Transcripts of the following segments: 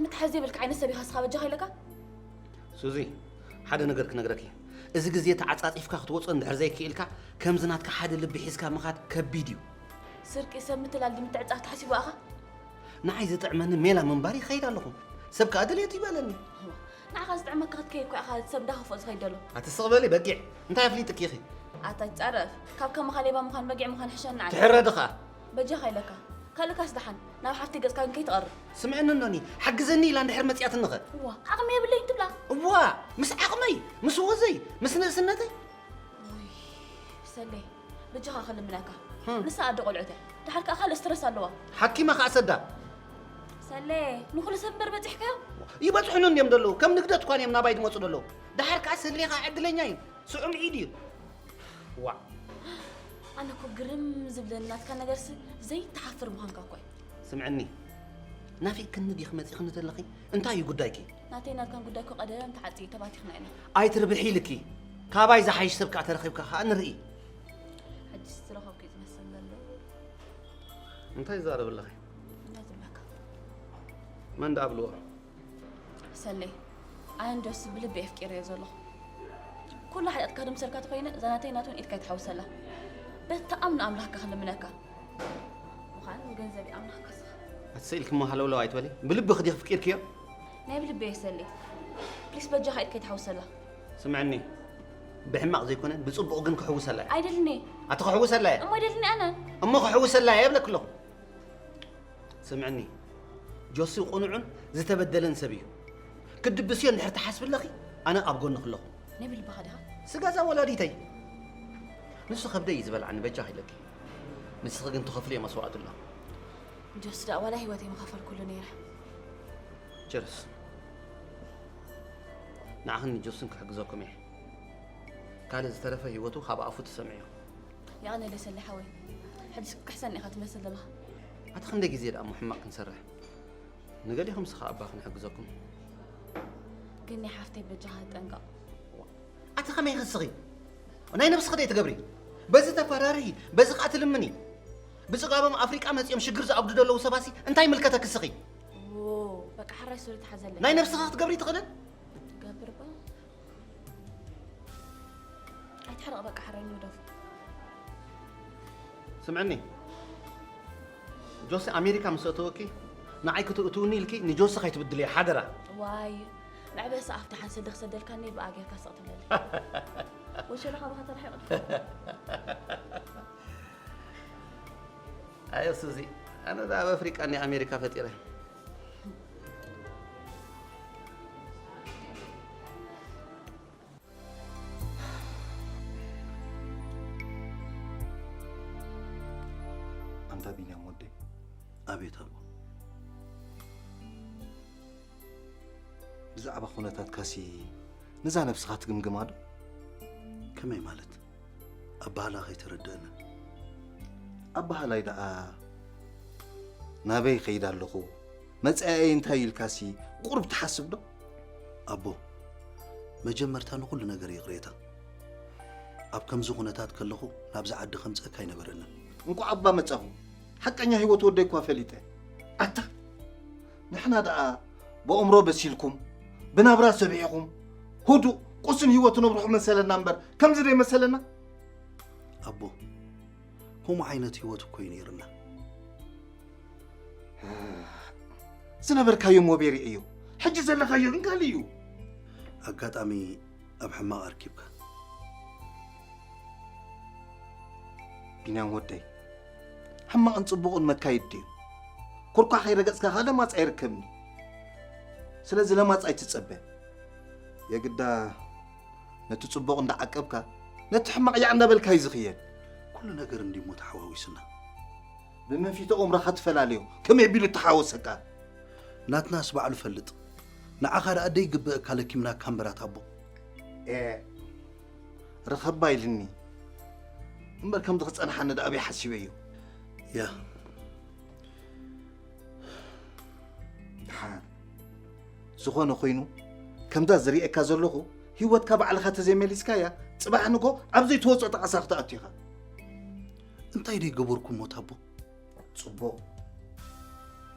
ምትሓዝ ዘይብልካ ዓይነት ሰብ ኢኻ እስኻ በጃኻ ኢለካ። ሱዚ፣ ሓደ ነገር ክነግረኪ። እዚ ግዜ ተዓጻጺፍካ ክትወጾ እንድሕር ዘይክኢልካ፣ ከምዚ ናትካ ሓደ ልቢ ሒዝካ ምኻድ ከቢድ እዩ። ስርቂ ሰብ ምትላል ድምትዕጻፍ ተሓሲቡ ኣኻ? ንዓይ ዝጥዕመኒ ሜላ ምንባር ይኸይድ ኣለኹ። ሰብ ከኣ ድልየቱ ይበለኒ። ንዓኻ ዝጥዕመካ ክትከይድ እኮ ኢኻ ሰብ እንዳኸፍኦ ዝኸይድ ዘሎ። ኣቲ ስቕ በሊ በጊዕ፣ እንታይ ኣፍሊጥኪ ኢኺ? ኣታ ይጻረፍ፣ ካብ ከማኻ ሌባ ምዃን በጊዕ ምዃን ሕሸና ኣነ። ትሕረዲ ኸኣ። በጃኻ ኢለካ። ካልእካስ ደሓን፣ ናብ ሓፍተይ ገጽካ ግን ከይትቐርብ። ስምዕኒ እኖኒ፣ ሓግዘኒ ኢላ እንድሕር መጺኣትኒ ኸ? እዋ፣ ዓቕሚ የብለይን ትብላ? እዋ፣ ምስ ዓቕመይ፣ ምስ ወዘይ፣ ምስ ንእስነተይ። ውይ፣ ሰሌ፣ በጃኻ ክልምነካ። ህም። ንሳ ኣደ ቆልዑት እያ። ደሓር ከኣ ካልእ ስትረስ ኣለዋ። ሓኪማ ከኣ ሰዳ። ሰሌ፣ ንኹሉ ሰብ እምበር በጺሕካዮ? ይበጽሑኒ እንድዮም ዘለዉ። ከም ንግደት እኳ እዮም ናባይ ዝመጹ ዘለዉ። ደሓር ከኣ ሰሌ ከኣ ዕድለኛ እዩ። ስዑም ኢድ እዩ። ዋዕ። ኣነ እኮ ግርም ዝብለኒ ናትካ ነገርሲ ዘይትሓፍር ምዃንካ እኮ እዩ። ስምዕኒ፣ ናፊቕክኒ ዲኺ መጺኽኒ ዘለኺ? እንታይ እዩ ጉዳይኪ? ናተይ ናትካን ጉዳይ እኮ ቀደም ተዓጽዩ ተባቲኽና ኢና። ኣይትርብሒ ኢልኪ። ካባይ ዝሓይሽ ሰብ ከኣ ተረኺብካ ከኣ ንርኢ። ሕጂስ ዝረኸብኩ እዩ ዝመስል ዘሎ። እንታይ ይዛረብ ኣለኺ? እንታይ ትብለካ? መን ደኣ ኣብልዎ? ሰሌ፣ ኣነ ንጆሲ ብልቢ ኣፍቂረዮ ዘለኹ። ኩሉ ሓጢኣትካ ድምሰልካ ተኾይነ፣ እዛ ናተይ ናቱን ኢድካ ይትሓውሰላ። በቲ ኣምነ ኣምላኽካ ክልምነካ። ምዃን ንገንዘብ ይኣምናካ ስኻ። ኣቲ ስኢልኪ እሞ ሃለውለው ኣይትበሊ። ብልብኺ ዲኺ ፍቂርክዮ? ናይ ብልቢ እየ ሰሌ። ፕሊስ በጃኻ ኢድካ ይትሓውሰላ። ስምዕኒ፣ ብሕማቕ ዘይኮነ፣ ብጽቡቕ ግን ክሕውሰላ እየ። ኣይደልኒ። ኣቲ ክሕውሰላ እየ። እሞ ኣይደልኒ ኣነ። እሞ ክሕውሰላ እየ እብለኪ ኣለኹ። ስምዕኒ፣ ጆሲ ቁኑዑን ዝተበደለን ሰብ እዩ። ክድብስዮ እንድሕር ትሓስቢ ኣለኺ፣ ኣነ ኣብ ጎንኺ ኣለኹ። ናይ ብልብኻ ዲኻ? ስጋዛ ወላዲተይ። ንሱ ከብደይ እዩ ዝበልዓኒ፣ በጃኺ ኢለኪ። ንስኺ ግን ትኸፍልዮ መስዋእቲ ኣሎ። ጆሲ ደኣ ዋላ ህይወተይ ምኸፈልኩሉ ነይረ። ጀርስ፣ ንዓኽን ንጆስን ክሕግዘኩም እየ። ካልእ ዝተረፈ ህይወቱ ካብ ኣፉ ትሰምዕዮ። የቐንየለይ ሰሌ ሓወይ። ሕጂስ ክትክሕሰኒ ኢኻ ትመስል ዘለኻ። ኣቲ ክንደይ ግዜ ደኣ እሞ ሕማቕ ክንሰርሕ? ንገሊኹምስ ኸኣ እባ ክንሕግዘኩም። ግን ናይ ሓፍተይ በጃኻ ተጠንቀቕ። ኣቲ ከመይ ክስኺ? ናይ ነብስኺ ደይ ትገብሪ? በዚ ተፈራርሂ፣ በዚ ኸኣ ትልምኒ። ብጽጋቦም ኣፍሪቃ መጺኦም ሽግር ዝኣብዱ ዘለዉ ሰባሲ እንታይ ይምልከተኪ እስኺ? ዎ፣ በቃ ሕራይ ሱሪ ተሓዘለይ። ናይ ነብስኻ ክትገብሪ ትኽእልን? ትገብር ባ። ኣይትሕረቕ በቃ ሕራይ ንግደፉ። ስምዕኒ፣ ጆሲ ኣሜሪካ ምስ ኣእተወኪ ንዓይ ክትእትውኒ ኢልኪ ንጆሲ ከይትብድልዮ ሓደራ። ዋይ፣ መዕበሲ ኣፍ ደሓን ስልዲ ክሰደልካኒ ብኣ ጌርካ ስቕ ትብለለይ። ወሸላ ካባኻ ተርሒቑ። ኣየ ሱዚ፣ ኣነ ደኣ ኣብ ኣፍሪቃ እኒ ኣሜሪካ ፈጢረ። ኣንታ ቢንያም ወደይ። ኣቤት ኣቦ። ብዛዕባ ኩነታትካሲ ነዛ ነብስኻ ትግምግማ ዶ? ከመይ ማለት? ኣበሃህላ ከይተረድአንን። ኣበሃላይ ደኣ ናበይ ይኸይድ ኣለኹ፣ መጻኢየይ እንታይ እዩ ኢልካሲ ቁሩብ ትሓስብ ዶ? ኣቦ፣ መጀመርታ ንኹሉ ነገር ይቕሬታ። ኣብ ከምዚ ኩነታት ከለኹ ናብዚ ዓዲ ከምጽአካ ኣይነበረንን። እንቋዕ እባ መጻኹ። ሓቀኛ ህይወት ወደይ እኳ ፈሊጠ። ኣታ፣ ንሕና ደኣ ብኣእምሮ በሲልኩም፣ ብናብራ ሰቢሕኹም፣ ህዱእ፣ ቁሱን ህይወት ትነብርሑ መሰለና እምበር፣ ከምዚ ደይ መሰለና? ኣቦ፣ ከምኡ ዓይነት ህይወት እኮ እዩ ነይርና። ዝነበርካዮ ሞቤሪ እዩ። ሕጂ ዘለኻዮ ግን ካልእ እዩ። ኣጋጣሚ ኣብ ሕማቕ ኣርኪብካ። ቢንያም ወደይ፣ ሕማቕን ጽቡቕን መካይድ ድዩ? ኩርኳ ከይረገጽካ ከኣ ለማጽ ኣይርከብን እዩ። ስለዚ ለማጽ ኣይትጸበ። የግዳ ነቲ ጽቡቕ እንዳዓቀብካ፣ ነቲ ሕማቕ ያዕ እንዳበልካ እዩ ዝኽየድ። ኩሉ ነገር እንድዩ እሞ ተሓዋዊሱና። ብመንፊት ኣእምሮኻ ትፈላለዮ፣ ከመይ ቢሉ ተሓወሰካ? ናትናስ ባዕሉ ፈልጥ። ንዓኻ ደኣ ደይግበእካ ለኪምናካ እምበራት ኣቦ። ኤ፣ ርኸባ ኢልኒ እምበር ከምዚ ክጸንሓኒ ደኣ ኣበይ ሓሲበዮ? ያ። ደሓን። ዝኾነ ኮይኑ፣ ከምዛ ዝርእየካ ዘለኹ፣ ህይወትካ ባዕልኻ ተዘይመሊስካያ፣ ጽባሕ ንግሆ ኣብ ዘይትወጾ ጣዕሳ ክትኣቱ ኢኻ። እንታይ ደይ ገበርኩ እሞ ታቦ? ጽቡቕ።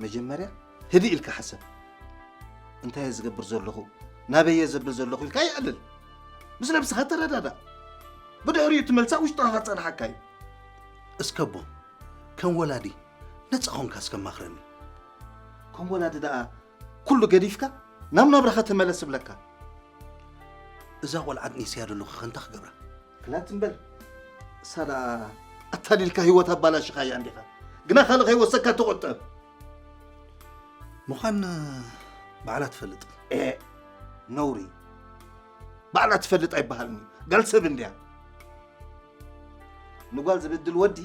መጀመርያ ህድእ ኢልካ ሕሰብ። እንታይ እየ ዝገብር ዘለኹ፣ ናበይ እየ ዘብል ዘለኹ ኢልካ የዕልል። ምስ ነብስኻ ተረዳዳእ። ብድሕሪኡ እቲ መልሳ ውሽጥኻ ክጸንሓካ እዩ። እስከ ኣቦ፣ ከም ወላዲ ነጻ ኾንካ እስከ ማኽረኒ። ከም ወላዲ ደኣ ኩሉ ገዲፍካ ናብ ናብራኻ ተመለስ እብለካ። እዛ ቆልዓ ኣጥኒሰያ ዘለኹ ኸ እንታይ ክገብራ? ክላት እምበር፣ እሳ ደኣ ኣታሊልካ ህይወት ኣባላሽኻያ እንዲኻ። ግና ካልእ ከይወሰካ ተቖጠብ። ምዃን ባዕላ ትፈልጥ። ኤ፣ ነውሪ። ባዕላ ትፈልጥ ኣይበሃልን እዩ። ጋል ሰብ እንድያ። ንጓል ዝብድል ወዲ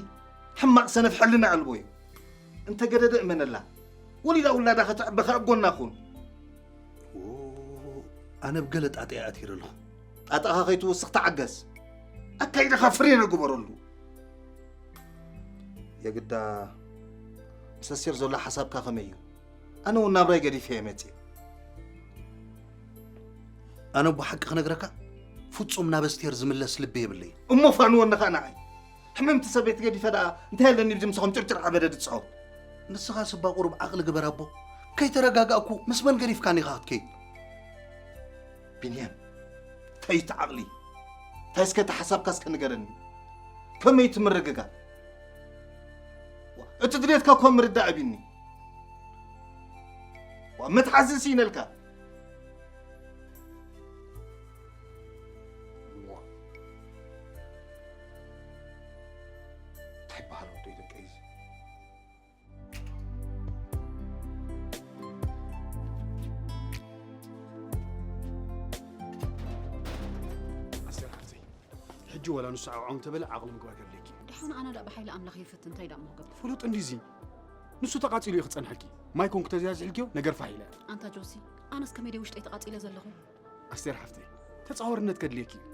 ሕማቕ ሰነፍ ሕልና ኣልቦ እዩ። እንተ ገደደ እመነላ። ወሊዳ ውላዳ ከተዕቢ ከኣ ጎና ኩን። ኦ፣ ኣነ ብገለ ጣጣ እየ ኣቲረ ኣለኹ። ጣጣኻ ከይትውስኽ ተዓገስ። ኣካይዳኻ ፍሬ ግበረሉ። የግዳ ምስ ኣስቴር ዘሎ ሓሳብካ ከመይ እዩ? ኣነ እውን ናብራይ ገዲፈ እየ መጽየ። ኣነ ብሓቂ ክነግረካ፣ ፍጹም ናብ ኣስቴር ዝምለስ ልቢ የብለይ። እሞ ፋንወኒ ኸኣ ንዓይ። ሕምምቲ ሰበይቲ ገዲፈ ደኣ እንታይ ኣለኒ ብዚ ምሳኹም ጭርጭር ዓበደ ዝጻወት? ንስኻ ስባ ቁሩብ ዓቕሊ ግበር ኣቦ። ከይተረጋጋእኩ ምስ መን ገዲፍካኒ ኢኻ ክትከይድ? ቢንያም፣ እንታይ እቲ ዓቕሊ? እንታይ እስከ እቲ ሓሳብካ እስከ ንገረኒ? ከመይ እቲ ምርግጋእ? ዋ፣ እቲ ድሌትካ እኳ ምርዳእ ኣቢኒ። ዋ፣ መትሓዚ ስኢነልካ። ዋ፣ እንታይ በሃል ወደይ ደቀይ እዚ? ኣስቴር ሓፍተይ፣ ሕጂ ወላ ንሱ ዓውዓው እንተበለ ዓቕሊ ምግባር ከድልየኪ። ደሓን ኣነ ደኣ ብሓይሊ ኣምላኽ ይፍትን፣ እንታይ ደኣ እሞ ክገብር? ፍሉጥ እንዲዚ። ንሱ ተቓጺሉ እዩ ክጸንሐኪ። ማይ ኮንኩ ተዘያዚሕልኪዮ፣ ነገር ፋሕ ኢላ እያ። ኣንታ ጆሲ፣ ኣነስ ከመይ ድየ ውሽጠይ ተቓጺለ ዘለኹ? ኣስቴር ሓፍተይ፣ ተጻዋርነት ከድልየኪ እዩ።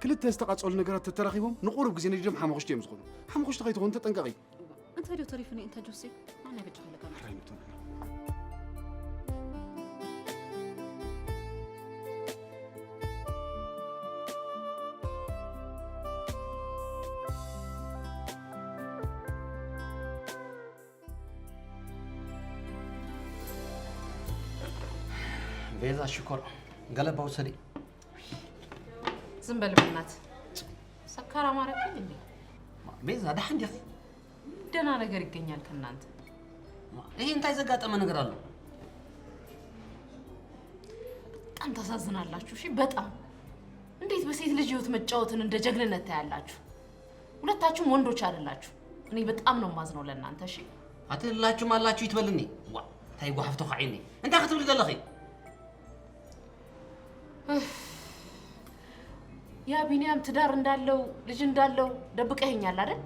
ክልተ ዝተቓጸሉ ነገራት ተተራኺቦም ንቑሩብ ግዜ ነዲዶም ሓመኹሽቲ እዮም ዝኾኑ። ሓመኹሽቲ ከይትኾኑ ተጠንቀቒ። እንታይ ድዩ ተሪፉኒ? እንታይ ጆሲ? ኣነ በጃ ከለካ ሕራይ ንብቶ ንሕና። ቤዛ ሽኮር ገለባ ውሰዲ። ዝም በል በእናትህ። ሰካራም አረከኝ እንዴ? ቤዛ ደሓን ዲኺ? ደህና ነገር ይገኛል ከእናንተ? ይሄ እንታይ ዘጋጠመ ነገር አለው? በጣም ታሳዝናላችሁ። እሺ በጣም እንዴት በሴት ልጅ ህይወት መጫወትን እንደ ጀግንነት ታያላችሁ? ሁለታችሁም ወንዶች አይደላችሁ። እኔ በጣም ነው ማዝነው ለእናንተ። እሺ አትላችሁም አላችሁ ይትበልኒ። ዋ እንታይ ጓሕፍቶ ኻዒኒ? እንታይ ክትብሊ ዘለኺ? ያ ቢንያም ትዳር እንዳለው ልጅ እንዳለው ደብቀኸኛል አይደል?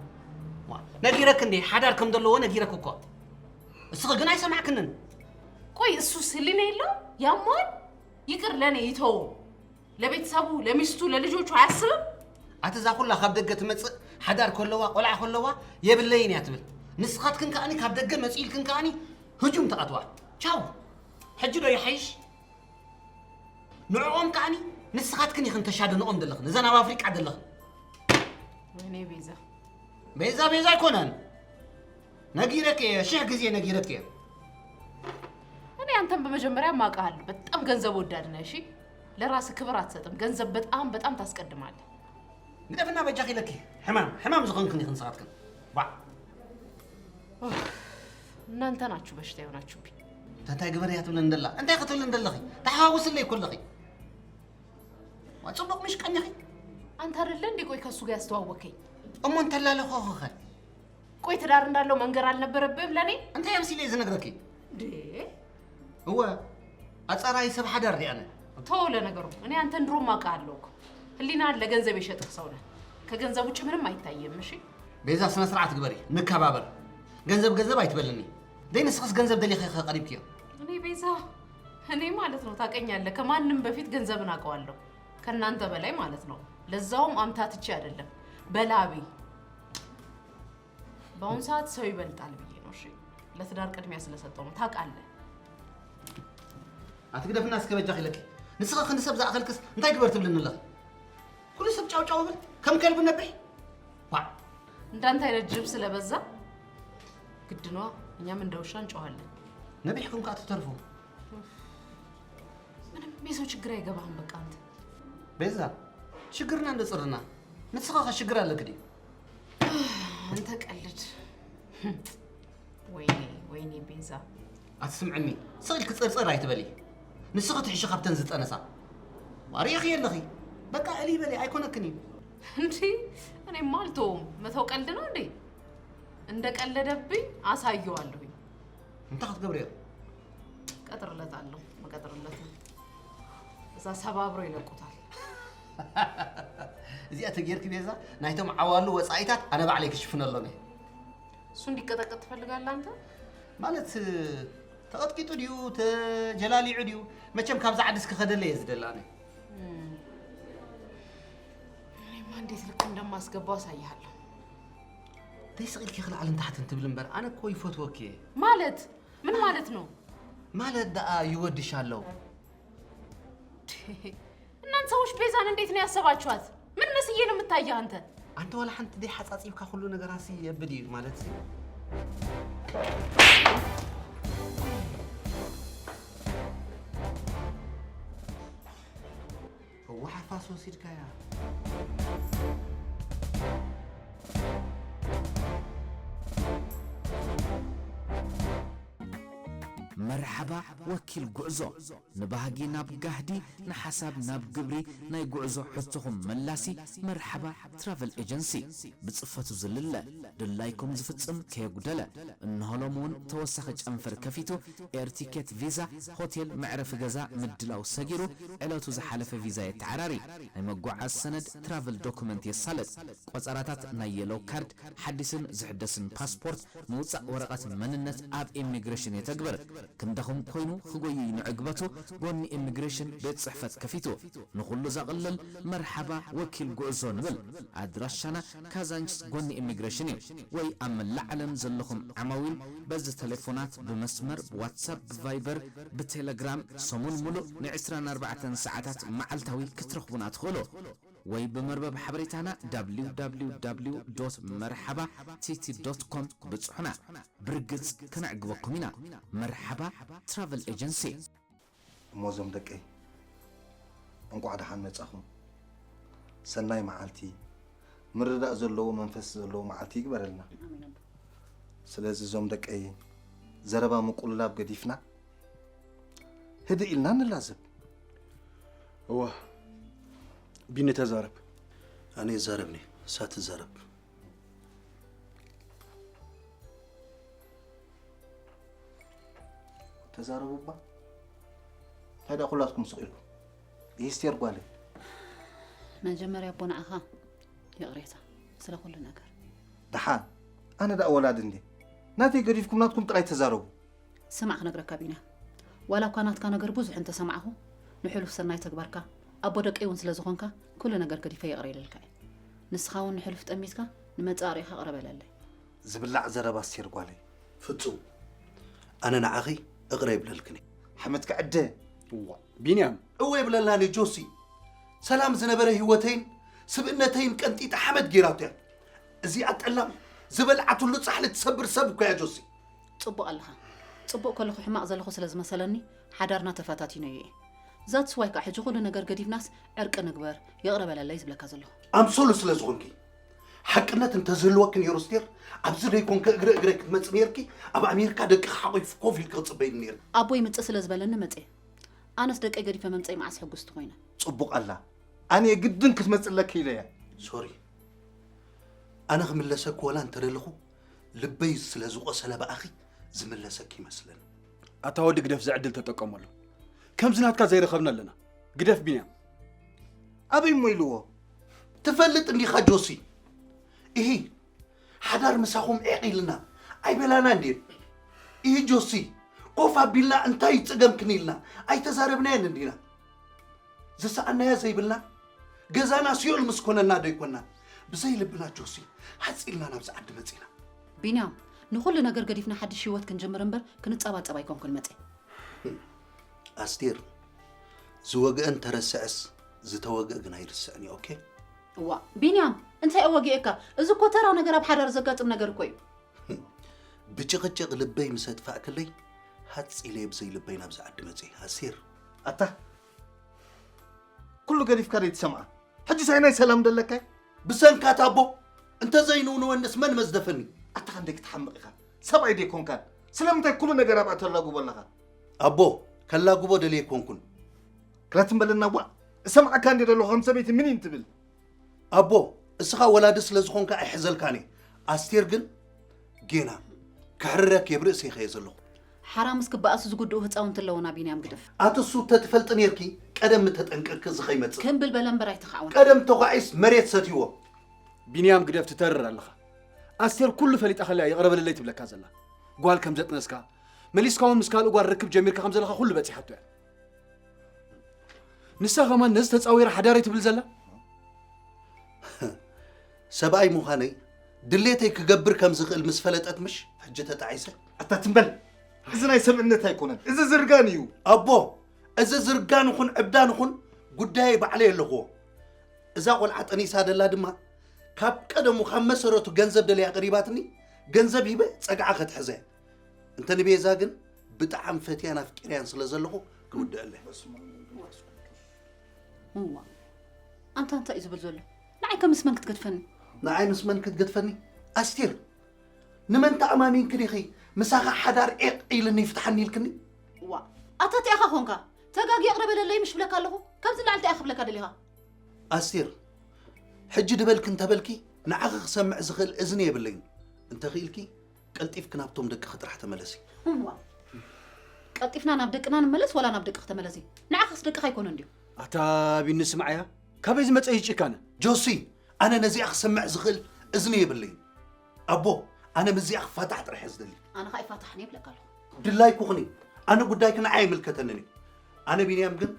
ነጊረክ እንዴ ሓዳር ከም ዘለዎ ነጊረክ እኮ። እስኺ ግን ኣይሰማዕክንን። ቆይ እሱስ ህሊና የለው? ያሟል? ይቅር ለኔ ይተው። ለቤተሰቡ ለሚስቱ ለልጆቹ አያስብም? ኣቲ እዛ ኩላ ካብ ደገ ትመጽእ ሓዳር ከለዋ ቆልዓ ከለዋ የብለይን እያ ትብል። ንስኻትክን ከኣኒ ካብ ደገ መጺእልክን ከኣኒ ህጁም ተኣትዋ። ቻው። ሕጂ ዶ ይሓይሽ? ንዕኦም ከኣኒ ንስኻትክን ኢኽን ተሻድንኦም ዘለኽን፣ እዘን ኣብ ኣፍሪቃ ዘለኽን። ወይኔ ቤዛ። ቤዛ ቤዛ ኣይኮነን። ነጊረክ እየ፣ ሽሕ ግዜ ነጊረክ እየ። እኔ አንተን በመጀመሪያ ማውቃለሁ። በጣም ገንዘብ ወዳድ ነህ። እሺ፣ ለራስ ክብር አትሰጥም። ገንዘብ በጣም በጣም ታስቀድማለህ። ግደፍና በጃኺ ኢለኪ። ሕማም ሕማም ዝኾንክን ኢኽን ንስኻትክን። ባ እናንተ ናችሁ በሽታ የሆናችሁብኝ። እንታይ ግበር እያ ትብለን ደላ? እንታይ ክትብለን ደለኺ? ተሓዋውስለይ እኮ ኣለኺ። ዋ፣ ጽቡቕ ምሽ ቀኒኺ። አንተ አይደለ እንዴ ቆይ ከሱ ጋር ያስተዋወከኝ? እሞ እንተላለኹ ኸኸ? ቆይ ትዳር እንዳለው መንገር አልነበረብህም ለኔ? እንታይ ኣምሲለ ዝነግረኪ? እንዴ? እወ፣ ኣጻራይ ሰብ ሓዳር ዲኣነ። ተው ለነገሩ፣ እኔ አንተን ድሮም አውቃለሁ እኮ። ህሊናን ለገንዘብ የሸጥክ ሰው ነህ። ከገንዘብ ውጭ ምንም አይታየም። እሺ? ቤዛ፣ ስነ ስርዓት ግበሪ፣ ንከባበር። ገንዘብ ገንዘብ ኣይትበልኒ። ደይ ንስኽስ ገንዘብ ደሊኺ ኢኺ ቀሪብክዮ። እኔ ቤዛ፣ እኔ ማለት ነው ታውቀኛለህ፣ ከማንም በፊት ገንዘብን አውቀዋለሁ። ከእናንተ በላይ ማለት ነው። ለዛውም አምታትቼ አይደለም፣ በላቤ። በአሁኑ ሰዓት ሰው ይበልጣል ብዬ ነው። እሺ፣ ለትዳር ቅድሚያ ስለሰጠው ነው። ታውቃለህ። ኣትግደፍና እስከ በጃኺ ኢለኪ። ንስኺ ክንዲ ሰብ ዝኣኸልክስ እንታይ ግበር ትብልኒ ኣለኺ? ኩሉ ሰብ ጫው ጫው ብል ከም ከልቢ ነብሕ። ዋ። እንዳንተ አይነት ጅብ ስለበዛ ግድ ነዋ። እኛም እንደ ውሻ እንጮኻለን። ነቢሕኩም ከኣ ትተርፉ። የሰው ችግር አይገባህም። በቃ አንተ ቤዛ፣ ሽግርና እንደ ጽርና ንስኻ ኸ ሽግር ኣለክ ድዩ? አንተ ቀልድ። ወይኔ ወይኔ ቤዛ። ኣትስምዕኒ። ስቕ ኢልክ ጸርጸር ኣይትበሊ። ንስኺ ትሕሺ ካብተን ዝጠነሳ። ማርያኺ የለኺ። በቃ እሊ በሊ ኣይኮነክን እዩ። እንዲ እኔማ አልተውም። መተው ቀልድ ነው እንዴ? እንደቀለደብኝ አሳየዋለሁኝ። እንታይ ክትገብርዮ? ቀጥርለታለሁ። መቀጥርለት ነው። እዛ ሰባብሮ ይለቁታል። እዚኣ ተጌርክ ቤዛ ናይቶም ዓዋሉ ወጻኢታት ኣነ ባዕለይ ክሽፍነሎም እየ። እሱ እንዲቀጠቀጥ ትፈልጋለህ አንተ? ማለት ተቐጥቂጡ ድዩ ተጀላሊዑ ድዩ? መቸም ካብዛ ዓዲ እስኪ ከደለ እየ ዝደሊ ኣነ። እኔማ እንዴት ልክ እንደማስገባው አሳይሃለሁ። ተይ ስቕ ኢልኪ ክልዓልን ታሕትን ትብል እምበር ኣነ እኮ ይፈትወኪ እየ። ማለት ምን ማለት ነው? ማለት ደኣ ይወድሻለሁ። እናንተ ሰዎች ቤዛን እንዴት ነው ያሰባችኋት? ምን መስዬ ነው የምታየህ አንተ? ኣንተ ዋላ ሓንቲ ደይ ሓጻጺብካ ኩሉ ነገራሲ የብል እዩ ማለት ሲ። እዋ ሓፋስ ወሲድካያ። መርሓባ ወኪል ጉዕዞ፣ ንባህጊ ናብ ጋህዲ፣ ንሓሳብ ናብ ግብሪ፣ ናይ ጉዕዞ ሕቶኹም መላሲ። መርሓባ ትራቨል ኤጀንሲ፣ ብጽፈቱ ዝልለ፣ ድላይኩም ዝፍጽም ከየጉደለ። እንሆ ሎም እውን ተወሳኺ ጨንፈር ከፊቱ፣ ኤር ቲኬት፣ ቪዛ፣ ሆቴል፣ መዕረፊ ገዛ ምድላው ሰጊሩ፣ ዕለቱ ዝሓለፈ ቪዛ የተዓራሪ፣ ናይ መጓዓዝ ሰነድ ትራቨል ዶኩመንት የሳልጥ። ቆጸራታት ናይ የሎ ካርድ፣ ሓዲስን ዝሕደስን ፓስፖርት፣ ምውጻእ ወረቐት መንነት ኣብ ኢሚግሬሽን የተግብር። ክንደኹም ኮይኑ ክጎይይ ንዕግበቱ፣ ጎኒ ኢሚግሬሽን ቤት ጽሕፈት ከፊቱ። ንኹሉ ዘቕልል መርሓባ ወኪል ጉዕዞ ንብል። ኣድራሻና ካዛንችስ ጎኒ ኢሚግሬሽን እዩ። ወይ ኣብ መላእ ዓለም ዘለኹም ዓማዊል በዚ ተሌፎናት ብመስመር ብዋትሳፕ ብቫይበር ብቴሌግራም ሰሙን ሙሉእ ን ዕስራን ኣርባዕተን ሰዓታት መዓልታዊ ክትረኽቡና ትኽእሉ። ወይ ብመርበብ ሓበሬታና www መርሓባ ቲቲ ዶት ኮም ብጽሑና። ብርግጽ ከነዕግበኩም ኢና። መርሓባ ትራቨል ኤጀንሲ። እሞ እዞም ደቀይ እንቋዕ ደሓን መጻኹም። ሰናይ መዓልቲ፣ ምርዳእ ዘለዎ መንፈስ ዘለዎ መዓልቲ ይግበረልና። ስለዚ እዞም ደቀይ ዘረባ ምቁልላብ ገዲፍና ህድእ ኢልና ንላዘብ። እዋ ቢኒ ተዛረብ። ኣነ ይዛረብ ኒ እሳ ትዛረብ። ተዛረቡ እባ። እንታይ ደኣ ኩላትኩም ስቕ ኢልኩም? ይስቴር ጓለይ። መጀመርያ ኣቦ ንዓኻ ይቕሬታ ስለ ኩሉ ነገር። ደሓን ኣነ ደኣ ወላዲ እንዴ? ናተይ ገዲፍኩም ናትኩም ጥራይ ተዛረቡ። ስማዕ ክነግረካ ቢንያም፣ ዋላ እኳ ናትካ ነገር ብዙሕ እንተሰማዕኹ፣ ንሕሉፍ ሰናይ ተግባርካ ኣቦ ደቀይ እውን ስለ ዝኾንካ ኩሉ ነገር ገዲፈ ይቕረ ኢለልካ እየ። ንስኻ እውን ንሕሉፍ ጠሚትካ ንመጻእ ኣርእኻ ቅረ በለለይ። ዝብላዕ ዘረባ ኣስቴር ጓለይ። ፍጹም ኣነ ንዓኺ እቕረ ይብለልክን እየ። ሓመድ ክዕደ። እዋ ቢንያም። እወ ይብለላኒ ጆሲ። ሰላም ዝነበረ ህይወተይን ስብእነተይን ቀንጢጣ ሓመድ ገይራቶ እያ። እዚኣ ጠላም ዝበልዓትሉ ጻሕሊ ትሰብር ሰብ እኮ እያ ጆሲ። ጽቡቕ ኣለኻ። ጽቡቕ ከለኹ ሕማቕ ዘለኹ ስለ ዝመሰለኒ ሓዳርና ተፈታቲኖዮ እየ። That's why ከዓ ሕጂ ኩሉ ነገር ገዲፍናስ ዕርቂ ንግበር ይቕረ በለለይ ዝብለካ ዘለኹ። ኣምሰሉ ስለ ዝኾንኪ ሓቅነት እንተዝህልወኪ ነይሩ ስቴር ኣብዚ ደይኮንከ እግረ እግረይ ክትመጽ ነይርኪ። ኣብ ኣሜሪካ ደቅኺ ሓቑፊ ኮፍ ኢልኪ ክጽበይኒ ነይርኪ። ኣቦይ ምጽእ ስለ ዝበለኒ መጽየ። ኣነስ ደቀይ ገዲፈ ምምጸይ መዓስ ሕጉስቲ ኮይነ። ጽቡቕ ኣላ። ኣነ የግድን ክትመጽእ ኣለኪ ኢለያ። ሶሪ ኣነ ክምለሰኪ ወላ እንተደለኹ ልበይ ስለ ዝቖሰለ ብኣኺ ዝምለሰኪ ይመስለኒ። ኣታ ወዲ ግደፍ ዝዕድል ተጠቀመሉ። ከምዚ ናትካ ዘይረኸብና ኣለና። ግደፍ ቢንያም። ኣበይ እሞ ኢልዎ? ትፈልጥ እንዲኻ ጆሲ? ኢሂ ሓዳር ምሳኹም ዒቕ ኢልና ኣይበላናን ድየን? ኢሂ ጆሲ ኮፍ ኣቢልና እንታይ እዩ ጸገምክን ኢልና ኣይተዛረብናየን እንዲና? ዝሰኣናያ ዘይብልና ገዛና ሲኦል ምስ ኮነና ዶ ኣይኮናን ብዘይ ልብና ጆሲ ሃጽ ኢልና ናብዚ ዓዲ መጺና። ቢንያም ንኹሉ ነገር ገዲፍና ሓድሽ ህይወት ክንጅምር እምበር ክንጸባጸብ ኣይኮንኩን መጺ። ኣስቴር ዝወግአ እንተረስዐስ ዝተወግአ ግን ኣይርስዕን እዩ ኦኬ። እዋ ቢንያም እንታይ ኣወጊኤካ? እዚ እኮ ተራ ነገር ኣብ ሓዳር ዘጋጥም ነገር እኮ እዩ። ብጭቕጭቕ ልበይ ምስ ኣጥፋእክለይ ሃጽ ኢለ እየ ብዘይ ልበይ ናብዚ ዓዲ መጺአ ኣስቴር። ኣታ ኩሉ ገዲፍካ ደይ ትሰምዓ? ሕጂ ሳይ ናይ ሰላም ደለካይ? ብሰንካት ኣቦ፣ እንተዘይንውንወንስ መን መዝደፈኒ? ኣታ ክንደይ ክትሓምቕ ኢኻ? ሰብኣይ ደይ ኮንካን? ስለምንታይ ኩሉ ነገር ኣብኣ ተላጉቦ ኣለኻ? ኣቦ፣ ከላጉቦ ደልየ ኮንኩን። ክላትም በለና ዋ። እሰምዓካ እንዲ ዘለኹ ከም ሰበይቲ ምን ይን ትብል? ኣቦ፣ እስኻ ወላዲ ስለ ዝኾንካ ኣይሕዘልካን እየ። ኣስቴር ግን ጌና ክሕርረክ የብ ርእሰይ ከየ ዘለኹ። ሓራምስ ክበኣሱ ዝጉድኡ ህፃውንቲ ኣለውና ቢንያም ግደፍ። ኣቲ እሱ ተትፈልጢ ኔርኪ ቀደም ምተጠንቀቅኪ እዚ ከይመጽእ። ክምብል በለ እምበር ኣይተኻዕወን። ቀደም ተኳዒስ መሬት ሰትይዎ። ቢንያም ግደፍ ትተርር ኣለኻ። ኣስቴር ኩሉ ፈሊጣ ከላ ይቕረ በለለይ ትብለካ ዘላ። ጓል ከም ዘጥነስካ መሊስካ እውን ምስ ካልእ ጓል ርክብ ጀሚርካ ከም ዘለኻ ኩሉ በጺሓቶ እያ። ንሳ ከማን ነዚ ተጻዊራ ሓዳረይ ትብል ዘላ። ሰብኣይ ምዃነይ ድሌተይ ክገብር ከም ዝኽእል ምስ ፈለጠት ምሽ ሕጂ ተጣዒሰ። ኣታ ትም በል። እዚ ናይ ሰብ እምነት ኣይኮነን። እዚ ዝርጋን እዩ። ኣቦ፣ እዚ ዝርጋን ይኹን ዕብዳን ይኹን ጉዳየይ ባዕለይ ኣለኹዎ። እዛ ቆልዓ ጠኒሳ ደላ ድማ ካብ ቀደሙ ካብ መሰረቱ ገንዘብ ደልያ ቀሪባትኒ ገንዘብ ሂበ ጸግዓ ከትሕዘ። እንተ ንቤዛ ግን ብጣዕሚ ፈትያን ኣፍቂርያን ስለ ዘለኹ ክውድአለ። እዋ፣ ኣንታ እንታይ እዩ ዝብል ዘሎ? ንዓይ ከ ምስ መን ክትገድፈኒ? ንዓይ ምስ መን ክትገድፈኒ? ኣስቴር፣ ንመን ተኣማሚንኪ ዲኺ ምሳኻ ሓዳር ዒቕ ኢልኒ ይፍትሓኒ ኢልክኒ? እዋ፣ ኣታ እንታይ ኢኻ ኾንካ? ተጋጊ ይቕረ በለለይ ምሽ ብለካ ኣለኹ። ካብዚ ላዕሊ እንታይ ኢኻ ክብለካ ደሊኻ? ኣስቴር፣ ሕጂ ድበልኪ እንተበልኪ ንዓኺ ክሰምዕ ዝኽእል እዝኒ የብለይን። እንተኽኢልኪ ቀልጢፍኪ ናብቶም ደቅኺ ጥራሕ ተመለሲ። እዋ፣ ቀልጢፍና ናብ ደቅና ንመለስ ወላ ናብ ደቅኺ ተመለሲ? ንዓኻስ ደቅኻ ኣይኮነን ድዩ? ኣታ ቢኒ ስምዓያ፣ ካበይ ዝመጸ እዩ ጭካነ? ጆሲ፣ ኣነ ነዚኣ ክሰምዕ ዝኽእል እዝኒ የብለይን። ኣቦ፣ ኣነ ምስዚኣ ክፋታሕ ጥራሕ እየ ዝደሊ። ኣነ ኸኣ ይፋታሕኒ ይብለካ ኣለኹ። ድላይኪ ኩኒ፣ ኣነ ጉዳይኪ ንዓይ ኣይምልከተንን እዩ። ኣነ ቢንያም ግን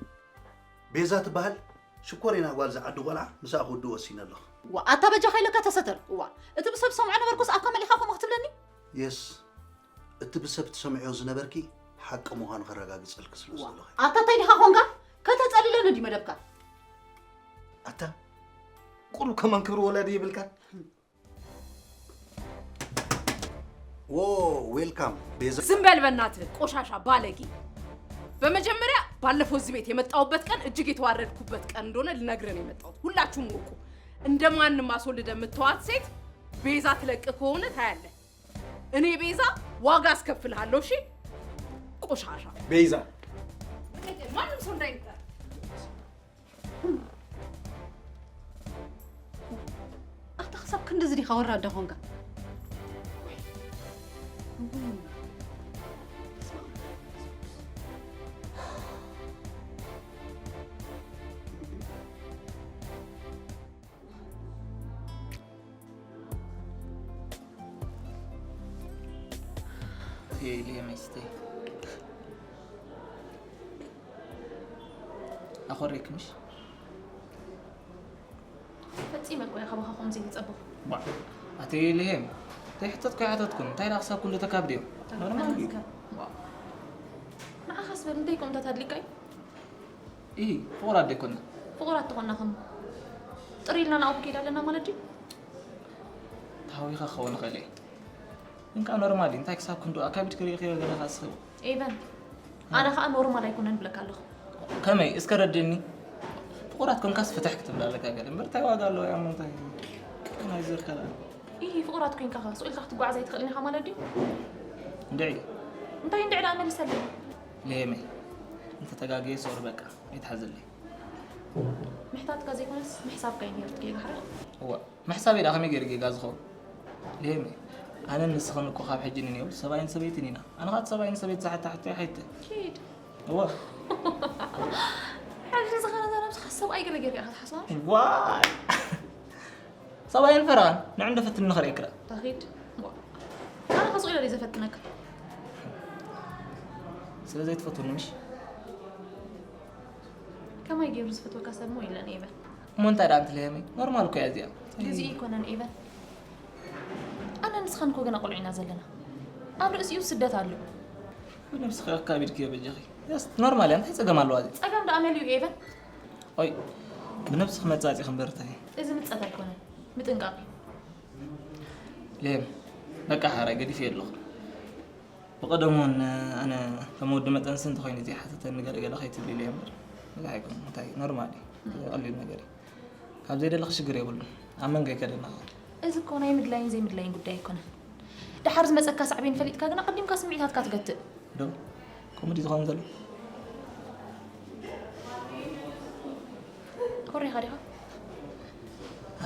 ቤዛ ትበሃል ሽኮሪና ጓል ዝዓዲ ቆልዓ ምስኣ ክውድእ ወሲነ ኣለኹ። ዋ፣ ኣታ በጃኻ ኢለካ ተሰተር። እዋ፣ እቲ ብሰብ ሰምዖ ነበርኩስ ኣካ መሊኻ ከምኡ ክትብለኒ? የስ፣ እቲ ብሰብ ትሰምዕዮ ዝነበርኪ ሓቂ ምዃኑ ከረጋግጸልኪ ስለ ዋ፣ ዝደለኹ። ኣታ እንታይ ዲኻ ኾንካ? ከተጸልለኒ ድዩ መደብካ? ኣታ ቁሩብ ከማን ክብሪ ወላዲ የብልካን? ዎ፣ ዌልካም ቤዛ። ዝም በል በእናትህ ቆሻሻ ባለጌ። በመጀመሪያ ባለፈው እዚህ ቤት የመጣሁበት ቀን እጅግ የተዋረድኩበት ቀን እንደሆነ ልነግርህ ነው የመጣሁት። ሁላችሁም ወቁ። እንደማንም አስወልደ የምትተዋት ሴት ቤዛ ትለቅ ከሆነ ታያለህ። እኔ ቤዛ ዋጋ አስከፍልሃለሁ። እሺ ቆሻሻ ቤዛ። ማንም ሰው እንዳይነካ። ኣታ ክሳብ ክንድዚ ዲኻ ወራዳ ኾንካ? ቴሌ ሚስቴ ኣኾሪክምሽ? ፈጺመ እኮ እየ ካባኻ ከምዚ ዝጸበኹ። ባ፣ ኣቲ ልሄም፣ ዘይሕተትኩ ኣይሓተትኩን። እንታይ ደኣ ክሳብ ክንዱ ተካብድዮ? ኖርማል እዩ። ተካብድካ። ባ። ንዓኻስ በል፣ እንታይ ከምታት ኣድሊካ እዩ? ኢ፣ ፍቑራት ደይኮና። ፍቑራት ተኾናኹም፣ ጥር ኢልና ናብኡ ክንከይድ ኣለና ማለት ድዩ? ተሃዊኸ ክኸውን ይኽእል እየ። ግን ከኣ ኖርማል እዩ። እንታይ ክሳብ ክንዱ ኣካቢድኪ ርኢኽዮ ገለ ከኣ እስኺ? ኤቨን፣ ኣነ ከኣ ኖርማል ኣይኮነን እብለካ ኣለኹ። ከመይ? እስከ ረድእኒ። ፍቑራት ኮንካስ ፍትሕ ክትብል ኣለካ ገለ። እምበር እንታይ ዋጋ ኣለዎ? ያሞ እንታይ? ቅቅን ኣይዘርካ ደኣ። ኢሂ፣ ፍቑራት ኮንካ ከ ስቕ ኢልካ ክትጓዓዝ ኣይትኽእልን ኢኻ ማለት ድዩ? እንድዒ። እንታይ እንድዒ ደኣ መልሰለይ? ልሄመይ፣ እንተ ተጋግየ ሶሪ በቃ፣ ኣይትሓዝለይ። ምሕታትካ ዘይኮነስ ምሕሳብካ እዩ ነይሩ እቲ ጌጋ፣ ሓራይ? እዋ፣ ምሕሳበይ ደኣ ከመይ ገይሩ ጌጋ ዝኸውን? ልሄመይ፣ ኣነን ንስኽን እኮ ካብ ሕጂ ንኔው ሰብኣይን ሰበይትን ኢና። ኣነ ኸኣ እቲ ሰብኣይን ሰበይቲ ዝሓታ ሕቶ ይሓይተ። ኪድ። እዋ። ሕጂ ዝኸነ እዛ ነብስኻ ሰብኣይ ገለ ጌርካ ኢኻ ትሓስባ? ዋይ! ሰብኣይን ፈረቓን፣ ንዑ እንዶ ፈትኒ ንኽርእየኪ ደኣ። ታኺድ። ኣነ ኸ ስቕ ኢለ ድየ ዘፈትነካ? ስለ ዘይትፈትውኒ ምሽ? ከማይ ገይሩ ዝፈትወካ ሰብ እሞ የለን ኤቨን። እሞ እንታይ ደኣ ኣንቲ ልሄመይ? ኖርማል እኮ እያ እዚኣ። ግዜኡ ኣይኮነን ኤቨን። ኣነ ንስኻን እኮ ገና ቆልዑ ኢና ዘለና። ኣብ ርእሲኡ ስደት ኣሎ። ብነብስኺ ኣካቢድክዮ በጃኺ። ያስ ኖርማል እያ፣ እንታይ ጸገም ኣለዋ እዚኣ? ጸገም ደኣ መን እዩ ኤቨን? ኦይ፣ ብነብስኺ መጻጺ ክንበርታይ። እዚ ምጸት ኣይኮነን፣ ምጥንቃቕ እዩ። ሌም፣ በቃ ሓራይ ገዲፈዮ ኣለኹ። ብቐደሙ እውን ኣነ ከም ወዲ መጠንሲ እንተኾይኑ ዘይሓተተኒ ገለ ገለ ከይትብሊ ኢለ እምበር። እንታይ ኣይኮነን፣ እንታይ ኖርማል እዩ። ቀሊል ነገር እዩ። ካብ ዘይደለኺ ሽግር የብሉን። ኣብ መንጎ ኣይከደና። እዚ እኮ ናይ ምድላይን ዘይምድላይን ጉዳይ ኣይኮነን። ደሓር ዝመጸካ ሳዕቤን ፈሊጥካ ግን ኣቐዲምካ ስምዒታትካ ትገትእ። ዶ? ኮሜዲ ዝኾን ዘሎ? ኮሪኻ ዲኻ?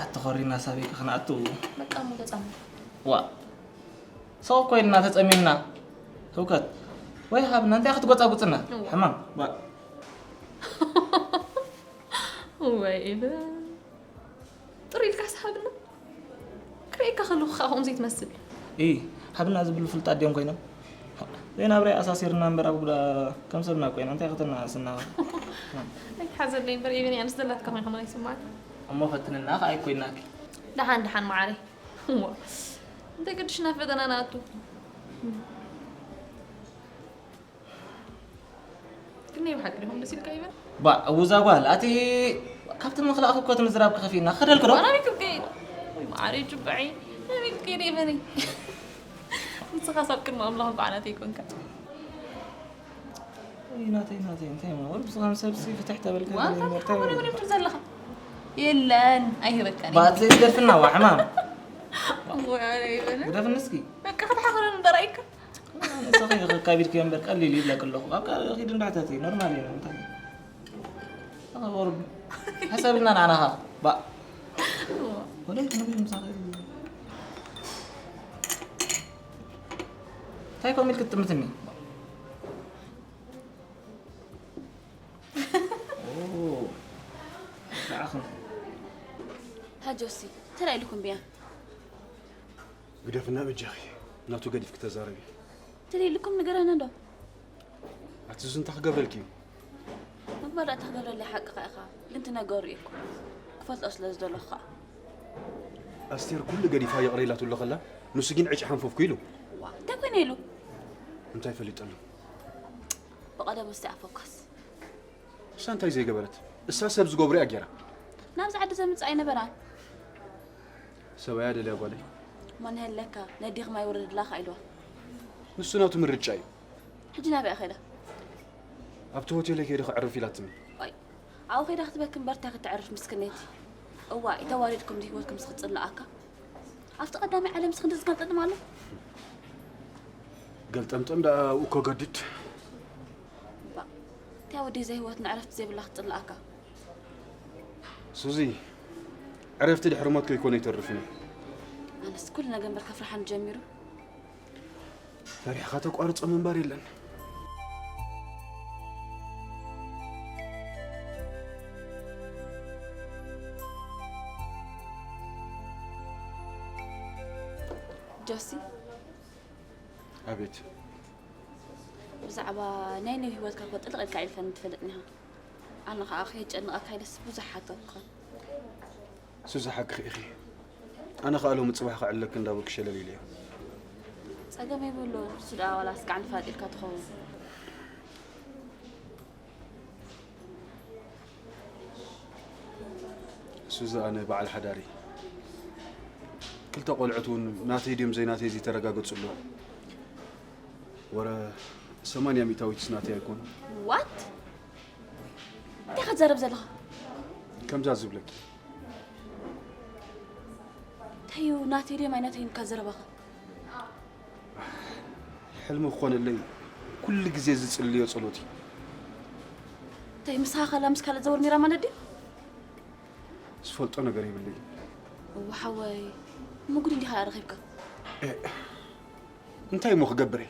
ኣቲ ኮሪና ሳበይ ክኽንኣቱ? በቃ እሞ ተጻመር። ዋ። ሰው ኮይንና ተጸሚምና። ህውከት። ወይ ሃብና እንታይ ክትጎጻጉጽና? እዋ። ሕማም። ዋ። ወይ ኢለ። ጥሩ ኢልካ ሃብና። ክርእየካ ከለኹ ከዓ ከምኡ ዘይትመስል። ኢ፣ ሃብና ዝብሉ ፍልጣት ድዮም ኮይኖም? ዘይናብራይ ኣሳሲርና እምበር ኣብ ጉዳ ከም ሰብና ኮይና እንታይ ከተናስና? ኣይትሓዘለይ እምበር ኢቨን ኣንስ ዘላትካ ኮይንካ ማለት ይስማዓካ። እሞ ፈትንና ከዓ ኣይኮይናኪ። ደሓን ደሓን መዓረይ። እሞ እንታይ ቅድሽና ፈተና ንኣቱ? ግን ናይ ብሓቂ ዲኹም ደስ ኢልካ ይበል? ባ፣ እውዛ ጓል፣ ኣቲ ካብቲ ምኽላእኪ እኮ እቲ ምዝራብ ክኸፊእና ክኸደልክ ዶ? ኣና ቤት ከይድ። ወይ መዓረይ ጅባዒ። ኣና ቤት ከይድ ይበኒ። ንስኻ ሳብ ቅድሚ ኣምላኽ እኳ ዓናተይ ይኮንካ። ወይ ናተይ፣ ናተይ፣ እንታይ እሞ? ወር ብስኻ ምስ ሰብሲ ፍትሕ ተበልካ ዋ፣ እንታይ እንታይ መርታ ተሓወረ ይበል። ወደ ምድር ዘለኻ? የለን፣ ኣይህበካን። ባት ዘይትገድፍና ዋ፣ ሕማም። ወይ ኣነ ይበኒ። ግደፍኒ እስኪ። በቃ ክትሓኽረን እምበር ኣይካ። ንስኺ ከካቢድኪ እምበር ቀሊል ይብለክ ኣለኹ። ኣብ ካልእ ኺድ እንዳሕተቲ፣ ኖርማል እዩ፣ እንታይ? ተኸበሩ። ሓሳብና ንዓና ኸ? ባ። ወደ ክንብል ምሳኺ። እንታይ ኮም ኢልክ ትጥምትኒ? ኦ። ንዓኹም። ሃጆሲ፣ ተላኢልኩም ብያ። ግደፍና በጃኺ፣ ናቱ ገዲፍኪ ተዛረቢ። ትደልይልኩም ንገረና ዶ? ኣቲ ዙ እንታይ ክገብረልኪ እዩ? ምግባር ደኣ ትገብረለይ ሓቅኻ ኢኻ፣ ግን ትነገሩ እኮ። ክፈልጦ ስለ ዝደለኹ ኸኣ። ኣስቴር ኩሉ ገዲፋ ይቕረ ኢላትሉ ከላ፣ ንሱ ግን ዕጭ ሓንፈፍኩ ኢሉ። ዋ፣ እንታይ ኮይነ ኢሉ? እንታይ ፈሊጠሉ? ብቐደም ውስቲ ኣፈኳስ። እሳ እንታይ ዘይገበረት? እሳ ሰብ ዝገብሮ እያ ገይራ። ናብዚ ዓዲ ዘምጽእ ኣይነበራን። ሰብኣያ ደልያ ጓለይ። መን ሃለካ? ነዲኽ ማይ ውረድላ ከ ኢልዋ። ንሱ ናቱ ምርጫ እዩ። ሕጂ ናበይ ከይዳ? ኣብቲ ሆቴለይ ከይደ ከዕርፍ ኢላትኒ። ዋይ፣ ኣብኡ ከይዳ ክትበኪ እምበር እንታይ ከተዕርፍ ምስክነይቲ። እዋይ፣ ተዋሪድኩም ድዩ ህይወትኩም ምስ ክትጽልኣካ? ኣብቲ ቀዳማይ ዓለም ስኽንዲ ዝገልጠጥም ኣሎ። ገልጠምጠም ደኣ ኣብኡ እኮ ገድድ። እባ፣ እንታይ ወዲ እዛ ህይወት ንዕረፍቲ ዘይብላ ክትጽልኣካ? ሱዚ፣ ዕረፍቲ ድሕሪ ሞት ከይኮነ ኣይተርፍን እዩ። ኣነስ ኩሉ ነገር እምበር ከፍርሓኒ ጀሚሩ። ፈሪሕኻ ተቋርጾ ምንባር የለን። ጆሲ፣ ኣቤት። ብዛዕባ ናይ ሎሚ ህይወትካ እኮ ጥልቕ ኢልካ ኣዕሊልካኒ ትፈልጥኒ ኢኻ። ኣነ ኸኣ ከየጨንቐካ ኢለስ ብዙሕ ሓተትኩኻ። ሱዚ፣ ሓቅኺ ኢኺ። ኣነ ኸኣ ሎሚ ጽባሕ ከዕልለኪ እንዳበልኩ ሸለል ኢለዮ። ጸገም የብሉን። ንሱ ደኣ ዋላ ስጋዕ ንፋጥ ኢልካ ትኸውን። ሱዚ፣ ኣነ በዓል ሓዳር እየ። ክልተ ቆልዑት እውን ናተይ ድዮም ዘይናተይ ዘይተረጋገጹ ኣለዉ። ወረ ሰማንያ ሚእታዊትስ ናተይ ኣይኮኑ። ዋት? እንታይ ኢኻ ትዛረብ ዘለኻ? ከምዛ ዝብለኪ። እንታይ እዩ ናተይ ድዮም ኣይናተይን እካ ዘረባኻ? ሕልሚ ክኾነለይ ኩሉ ግዜ ዝጽልዮ ጸሎት እዩ። እንታይ ምሳኻ ከላ ምስ ካልእ ዘወር ነይራ ማለት ድዩ? ዝፈልጦ ነገር የብለይን። እወ ሓወይ፣ እሞ ጉድ እንዲኻ ደኣ ረኺብካ። እ፣ እንታይ እሞ ክገብር እየ?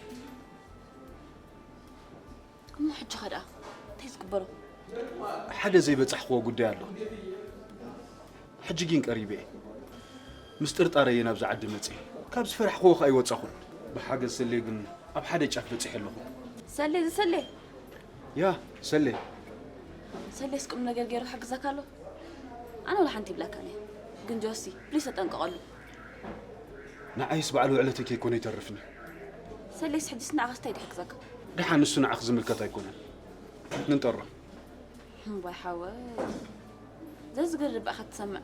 እሞ ሕጂ ኸ ደኣ እንታይ ዝግበሮ? ሓደ ዘይበጻሕክዎ ጉዳይ ኣሎ። ሕጂ ግን ቀሪበ እየ። ምስ ጥርጣረ እየ ናብዚ ዓዲ መጺአ። ካብ ዝፈራሕክዎ ከኣ ኣይወጻኹን። ብሓገዝ ሰሌ ግን ኣብ ሓደ ጫፍ በጺሐ ኣለኹ። ሰሌ ዝሰሌ? ያ፣ ሰሌ። ሰሌስ ቁም ነገር ገይሩ ክሕግዘካ ኣሎ? ኣነ ወላ ሓንቲ ይብለካን እየ። ግን ጆሲ፣ ፕሊስ ተጠንቀቐሉ። ንዓይስ በዓል ውዕለተይ ከይኮነ ይተርፍኒ። ሰሌስ ሕጅስ ንዓኻስ እንታይ ድሕግዘካ? ደሓን ንሱ ንዓኺ ዝምልከት ኣይኮነን። ንንጠሮ። እምባይ ሓወይ። ዘዝገርም በኣኻ ትሰምዕ።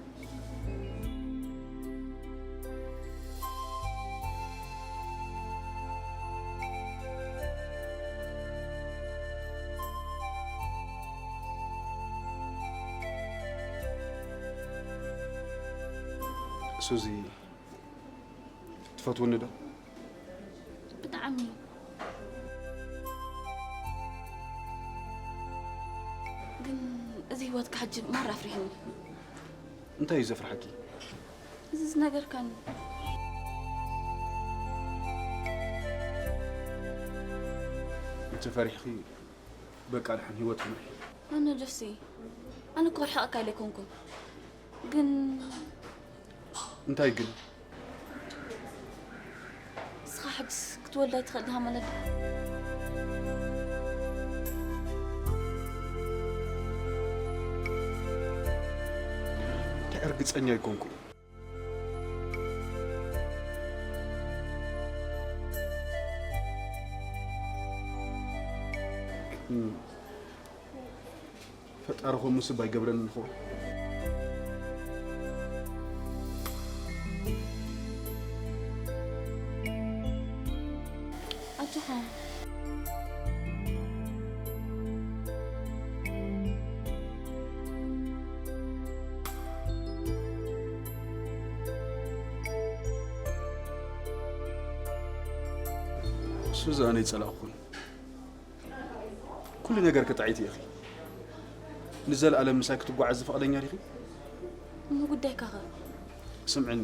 ሱዚ፣ ትፈትውኒ ዶ? ብጣዕሚ። ግን እዚ ህይወትካ ሕጂ ማራ ኣፍሪሕኒ። እንታይ እዩ ዘፍርሓኪ? እዚ ዝነገርካኒ። እንተ ፈሪሕኺ በቃ ድሓን ህይወት ክምርሒ። ኣነ ጆሲ፣ ኣነ እኮ ርሕቐካ ኢለ ኣይኮንኩን። ግን እንታይ ግን? ንስኻ ሕጅስ ክትወልድ ኣይትኽእል ዲኻ ማለት ድዩ? እንታይ እርግጸኛ ኣይኮንኩን። ፈጣሪ ኾን ምስባ ይገብረኒ ንኾ። ኣጆኻ። ሱዚ፣ ኣነ ይጸላእኩን። ኩሉ ነገር ክጥዕይቲ ኢኺ። ንዘለኣለም ምሳይ ክትጓዓዚ ፈቓደኛ ዲኺ? እሞ ጉዳይካ ኸ? ስምዕኒ፣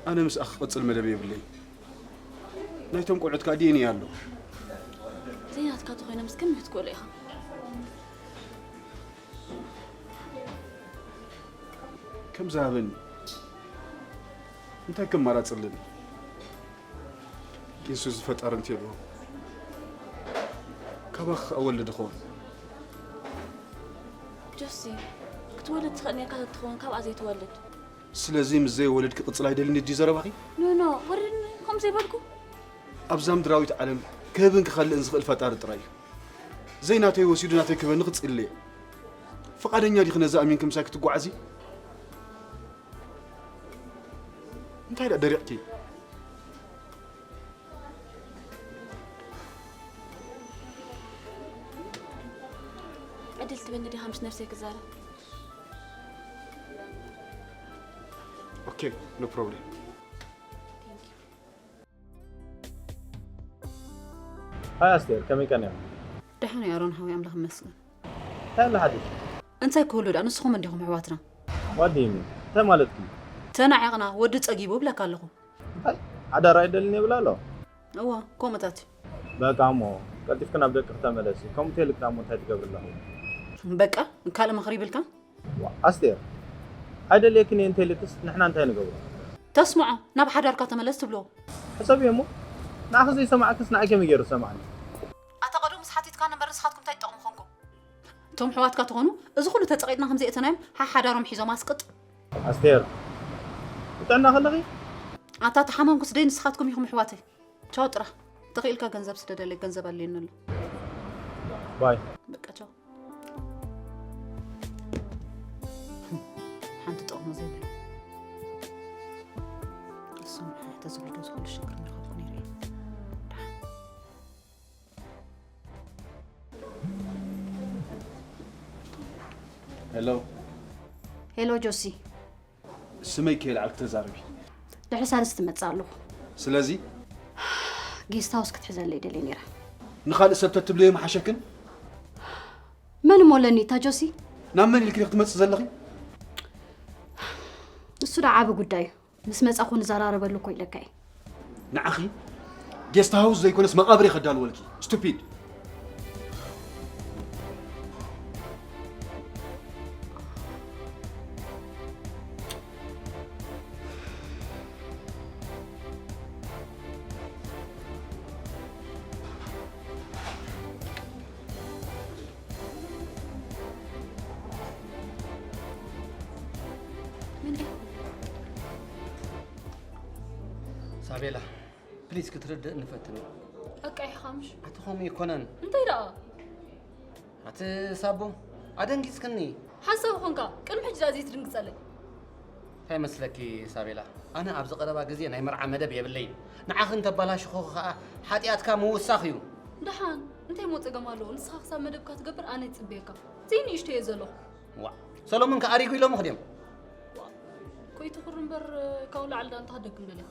ኣነ ምስኣ ክቕጽል መደብ የብለይ። ናይቶም ቆልዑት ከኣ ዲኤንኤ ኣሎ። ዘይናትካ ተኾይኖምስ ከመይ ክትክእሎ ኢኻ? ከም ዝሃበኒ እንታይ ከማራጽ ኣለኒ? ኪንሱ ዝፈጠረ እንተልዎ ካባኽ ክወልድ ይኸውን። ጆሲ፣ ክትወልድ ትኽእል ኔርካ ተትኸውን ካብኣ ዘይትወልድ። ስለዚ ምስ ዘይወለድ ክቕጽል ኣይደልን ድዩ ዘረባኺ? ኖ ኖ፣ ወርድኒ፣ ከምኡ ዘይበልኩ። ኣብዛ ምድራዊት ዓለም ክህብን ክኸልእን ዝኽእል ፈጣሪ ጥራይ እዩ። ዘይናተይ ወሲዱ ናተይ ክህበኒ ክጽሊ እየ። ፍቓደኛ ዲኺ ነዚ ኣሚንኪ ምሳይ ክትጓዓዚ? እንታይ ደኣ ደሪቕኪ? ዕድል ትበኒ ዲኻ ምስ ነፍሰይ ክዛረብ? ኦኬ፣ no problem። ሃይ ኣስቴር፣ ከመይ ቀንዮም? ደሓን እየ ኣሮን ሓወይ፣ ኣምላኽ ይመስገን። እንታይ ኣሎ ሓዲሽ? እንታይ ክህሉ ደኣ፣ ንስኹም እንዲኹም ኣሕዋትና። ዋዲሚ፣ እንታይ ማለትኪ? ተናዒቕና፣ ወዲ ጸጊቡ እብለካ ኣለኹ። እንታይ? ሓዳር ኣይደልን ይብል ኣሎ? እወ፣ ከምኡታት እዩ። በቃ እሞ፣ ቀልጢፍኪ ናብ ደቅኺ ተመለሲ። ከምኡ ተይልካ እሞ እንታይ ትገብሪ ኣለኹ? በቃ፣ ካልእ ምኽሪ ይብልካ? ዋ፣ ኣስቴር፣ ኣይደልየክን እየ እንተይልክስ ንሕና እንታይ ንገብሮ? ተስምዖ፣ ናብ ሓዳርካ ተመለስ ትብልዎ። ሕሰብዮ እሞ፣ ንዓኺ ዘይሰማዕክስ ንዓይ ከመይ ገይሩ ዝሰማዕኒ? ኣታ ቀደሙ ምስ ሓቲትካ ነበር ንስኻትኩም እንታይ ትጠቕሙ ኾንኩም? እቶም ኣሕዋትካ ተኾኑ፣ እዚ ኩሉ ተጸቒጥና ከምዘይእተናዮም ሓሓዳሮም ሒዞም ኣስቅጥ። ኣስቴር፣ ብጥዕና ከለኺ? ኣታ ተሓመምኩስ ደይ ንስኻትኩም ኢኹም ኣሕዋተይ። ቻው ጥራሕ። ተኽኢልካ ገንዘብ ስደደለይ፣ ገንዘብ ኣድልየኒ ኣሎ። ባይ። በቃ ቻው። ሓንቲ ጥቕሚ ዘይብሉ። እሱም ንዓይ ተዝብሉ ዶ ዝኽእሉ ሽግር ምረኸብኩ ነይረ እየ። ደሓን። ሄሎ። ሄሎ ጆሲ። ስመይ ከየልዓልኪ ተዛረቢ። ድሕሪ ሳልስቲ እመጽእ ኣለኹ። ስለዚ ጌስት ሃውስ ክትሕዘለይ ደልየ ነይረ። ንኻልእ ሰብ ተትብልዮ ምሓሸክን። መን እሞ ኣለኒ እታ ጆሲ? ናብ መን ኢልኪ ክትመጽእ ዘለኺ? እሱ ደኣ ዓቢ ጉዳይ እዩ። ምስ መጻኹ ንዘራረበሉ እኮ ኢለካ እየ። ንዓኺ ጌስት ሃውስ ዘይኮነስ መቓብር እየ ከዳልወልኪ። ስቱፒድ። ሳቤላ ፕሊዝ ክትርድእ ንፈትን። ኣቃይሕኻ ምሽ? ኣቲ ከምኡ ኣይኮነን። እንታይ ደኣ? ኣቲ ሳቦ ኣደንጊጽክኒ። ሓሳብ ኾንካ ቅድሚ ሕጂ ደኣ ዘይትድንግጸለይ። እንታይ መስለኪ ሳቤላ፣ ኣነ ኣብዚ ቀረባ ግዜ ናይ መርዓ መደብ የብለይን። ንዓኺ እንተባላሽኹ ኸኣ ሓጢኣትካ ምውሳኽ እዩ። ደሓን እንታይ እሞ ጸገም ኣለዎ? ንስኻ ክሳብ መደብካ ትገብር ኣነ ይጽበየካ። ዘይንእሽቶ እየ ዘለኹ። ዋእ፣ ሰሎሞን ከኣ ኣሪጉ ኢሎምኺ ድዮም? ዋእ፣ ወይ ትኹር እምበር፣ ካብኡ ላዕሊ ዳ እንታይ ክደግም ደሊኻ?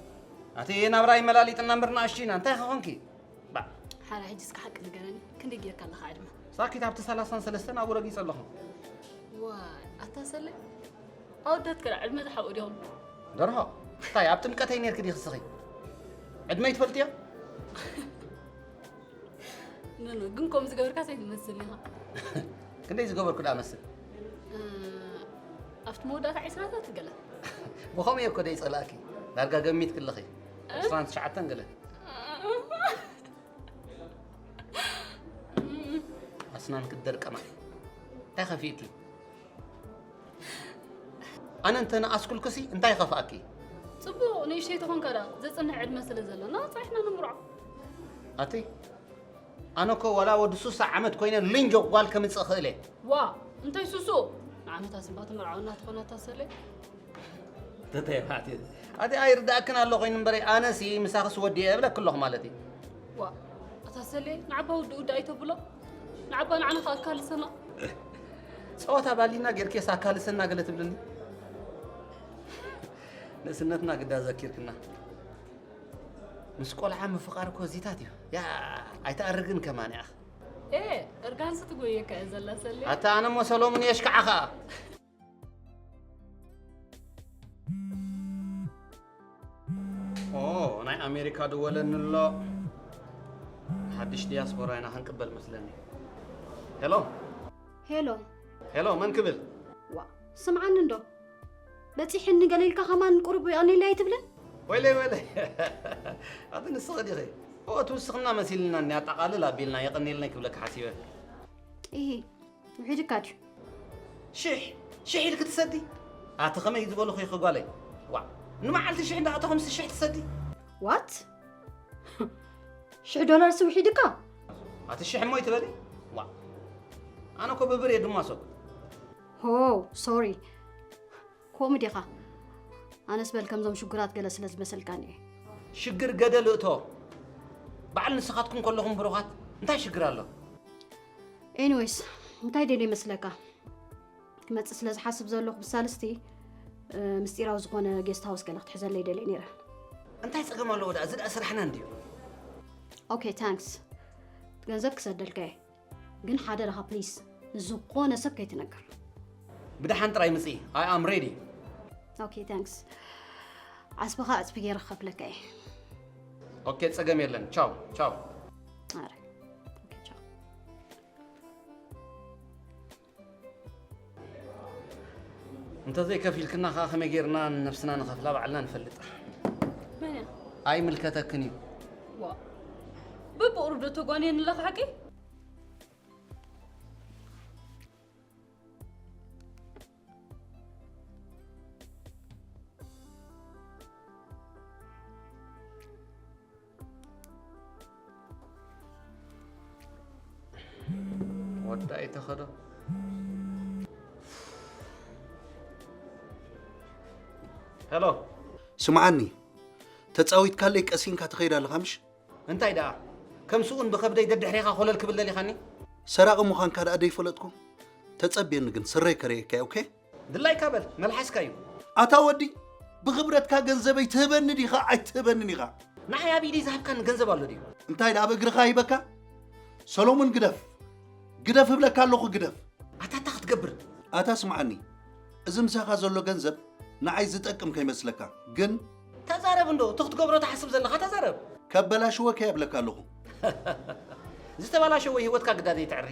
ኣቲ ናብራ ይመላሊጥና እምበር ንኣሽቱ ኢና። እንታይ ኸኾንኪ? ባ ሓራ ሕጂ እስከ ሓቂ ንገረኒ፣ ክንደይ ጌርካ ኣለኻ ዕድመ? ሳኪት ኣብቲ ሰላሳን ሰለስተን ኣብኡ ረጊጸ ኣለኹ። ዋይ ኣታ ሰለ፣ ኣወዳት ከ ዕድመ ዝሓብኡ ዲኹም? ደርሆ፣ እንታይ ኣብ ጥምቀተይ ኔርኪ ዲኺ ስኺ? ዕድመይ ትፈልጥዮ? ኖኖ፣ ግን ከምኡ ዝገበርካስ ኣይትመስልን ኢኻ። ክንደይ ዝገበርኩ ደኣ መስል? ኣብቲ መወዳእታ ዒስራታት ገለ። ብኸምኡ እየ እኮ ደይጸላእኪ። ዳርጋ ገሚትኪ ኣለኺ። ዕስራን ትሽዓተን ገለ። ኣስናን ክትደርቀማ። እንታይ ከፊእኪ? ኣነ እንተ ንኣስኩልክሲ እንታይ ይኸፍኣኪ? ጽቡቕ ንእሽተይ ተኾንካ ደኣ ዘጽንሕ ዕድመ ስለ ዘሎና ጸኒሕና ንምርዖ። ኣቲ ኣነ እኮ ዋላ ወዲ ሱሳ ዓመት ኮይነ ሊንጆ ጓል ከምጽእ እኽእል እየ። ዋ እንታይ ሱሱ ንዓመት ኣስንባ ትምርዓወና ትኾና ታሰለይ። ተተይ ማዕት ኣቲ ኣይርዳእክን ኣሎ ኮይኑ እምበረይ ኣነሲ ምሳኽስ ወዲየ እብለክ ኣለኹ ማለት እዩ። ዋ ኣታ ሰሌ ንዓባ ውዲ ውዲ ኣይተብሎ ንዓባ ንዓና ከ ኣካልሰና። ጸወታ ባሊና ጌርኬስ ኣካልሰና ገለ ትብልኒ። ንእስነትና ግዳ ዘኪርክና። ምስ ቆልዓ ምፍቓር እኮ እዚታት እዩ። ያ ኣይትኣርግን ከማን ያኽ። ኤ እርጋንሲ ትጎየካ እየ ዘላ ሰሌ። ኣታ ኣነ እሞ ሰሎሙን የሽክዓ ኸኣ። ኦ ናይ ኣሜሪካ ድወለኒ ኣሎ። ሓድሽ ዲያስፖራ ኢና ክንቅበል መስለኒ። ሄሎ ሄሎ ሄሎ መን ክብል? ዋ ስምዓኒ እንዶ በጺሕኒ ገለ ኢልካ ከማን ቁሩብ የቐንየለይ ኣይትብልን? ወይለይ ወይለይ ኣቲ ንስኺ ዲኺ? ኦ ትውስኽና መሲልናኒ ኣጠቓልል ኣቢልና የቐንየልኒ ክብለኪ ሓሲበ። ኢሂ ውሒድካ ድዩ? ሽሕ ሽሕ ኢልኪ ትሰዲ? ኣቲ ከመይ ዝበልኹ ኢኺ ጓለይ? ዋእ ንመዓልቲ ሽሕ እንዳኣተኹምሲ ሽሕ ትሰዲ? What? ሽሕ ዶላርሲ ውሒድካ? ኣቲ ሽሕ እሞ ኣይትበሊ ዋእ ኣነ እኮ ብብር እየ ድማሶ። ሆ ሶሪ ኮምዲ ኢኻ ኣነስ በል ከምዞም ሽጉራት ገለ ስለ ዝመሰልካኒ እየ ሽግር ገደል እቶ በዓል ንስኻትኩም ከለኹም ብሩኻት እንታይ ሽግር ኣሎ ኤኒዌይስ እንታይ ደልየ ይመስለካ ክመፅእ ስለ ዝሓስብ ዘለኹ ብሳልስቲ ምስጢራዊ ዝኾነ ጌስት ሃውስ ገለ ክትሕዘለይ ደልየ ነይረ እንታይ ፀገም ኣለዎ ደኣ እዚ ደኣ ስራሕና እንድዩ ኦኬ ታንክስ ገንዘብ ክሰደልካ እየ ግን ሓደራኻ ፕሊስ ንዝኾነ ሰብ ከይትነግር። ብደሓን ጥራይ ምጺ። I am ready። ኦኬ ታንክስ። ዓስብኻ ዕጽፊ ገይረ ክኸፍለካ እየ። ኦኬ ጸገም የለን። ቻው ቻው። ኣረ ኦኬ ቻው። እንተዘይከፊልክና ከኣ ከመይ ጌርና ንነብስና ንኸፍላ ባዕልና ንፈልጥ። መን እያ? ኣይምልከተክን እዩ። ዋ በብቑሩብ ዶ ተጓንየኒ ኣለኻ ሓቂ? ወዳ ኣይተኸዶ ሄሎ ስምዓኒ ተጻዊትካለይ ቀሲንካ ትኸይድ ኣለኻ ምሽ እንታይ ደኣ ከም ስኡን ብኸብደይ ደድሕሬኻ ኮለል ክብል ደሊኻኒ ሰራቒ ምዃንካ ደኣ ደይፈለጥኩ ተጸብየኒ ግን ስረይ ከርእየካ ኦኬ ድላይካ በል መልሓስካ እዩ። ኣታ ወዲ ብኽብረትካ ገንዘበይ ትህበኒ ዲኻ ኣይትህበንን ኢኻ? ንዓይ ኣብ ኢደይ ዝሃብካኒ ገንዘብ ኣሎ ድዩ? እንታይ ደኣ ኣብ እግርኻ ሂበካ? ሰሎሙን ግደፍ ግደፍ እብለካ ኣለኹ ግደፍ። ኣታ እንታይ ክትገብር? ኣታ ስምዓኒ እዚ ምሳኻ ዘሎ ገንዘብ ንዓይ ዝጠቅም ከይመስለካ ግን ተዛረብ እንዶ እቲ ክትገብሮ ትሓስብ ዘለኻ ተዛረብ። ከበላሽወካ እየ እብለካ ኣለኹ። ዝተበላሸወ ህይወትካ ግዳ ዘይትዕሪ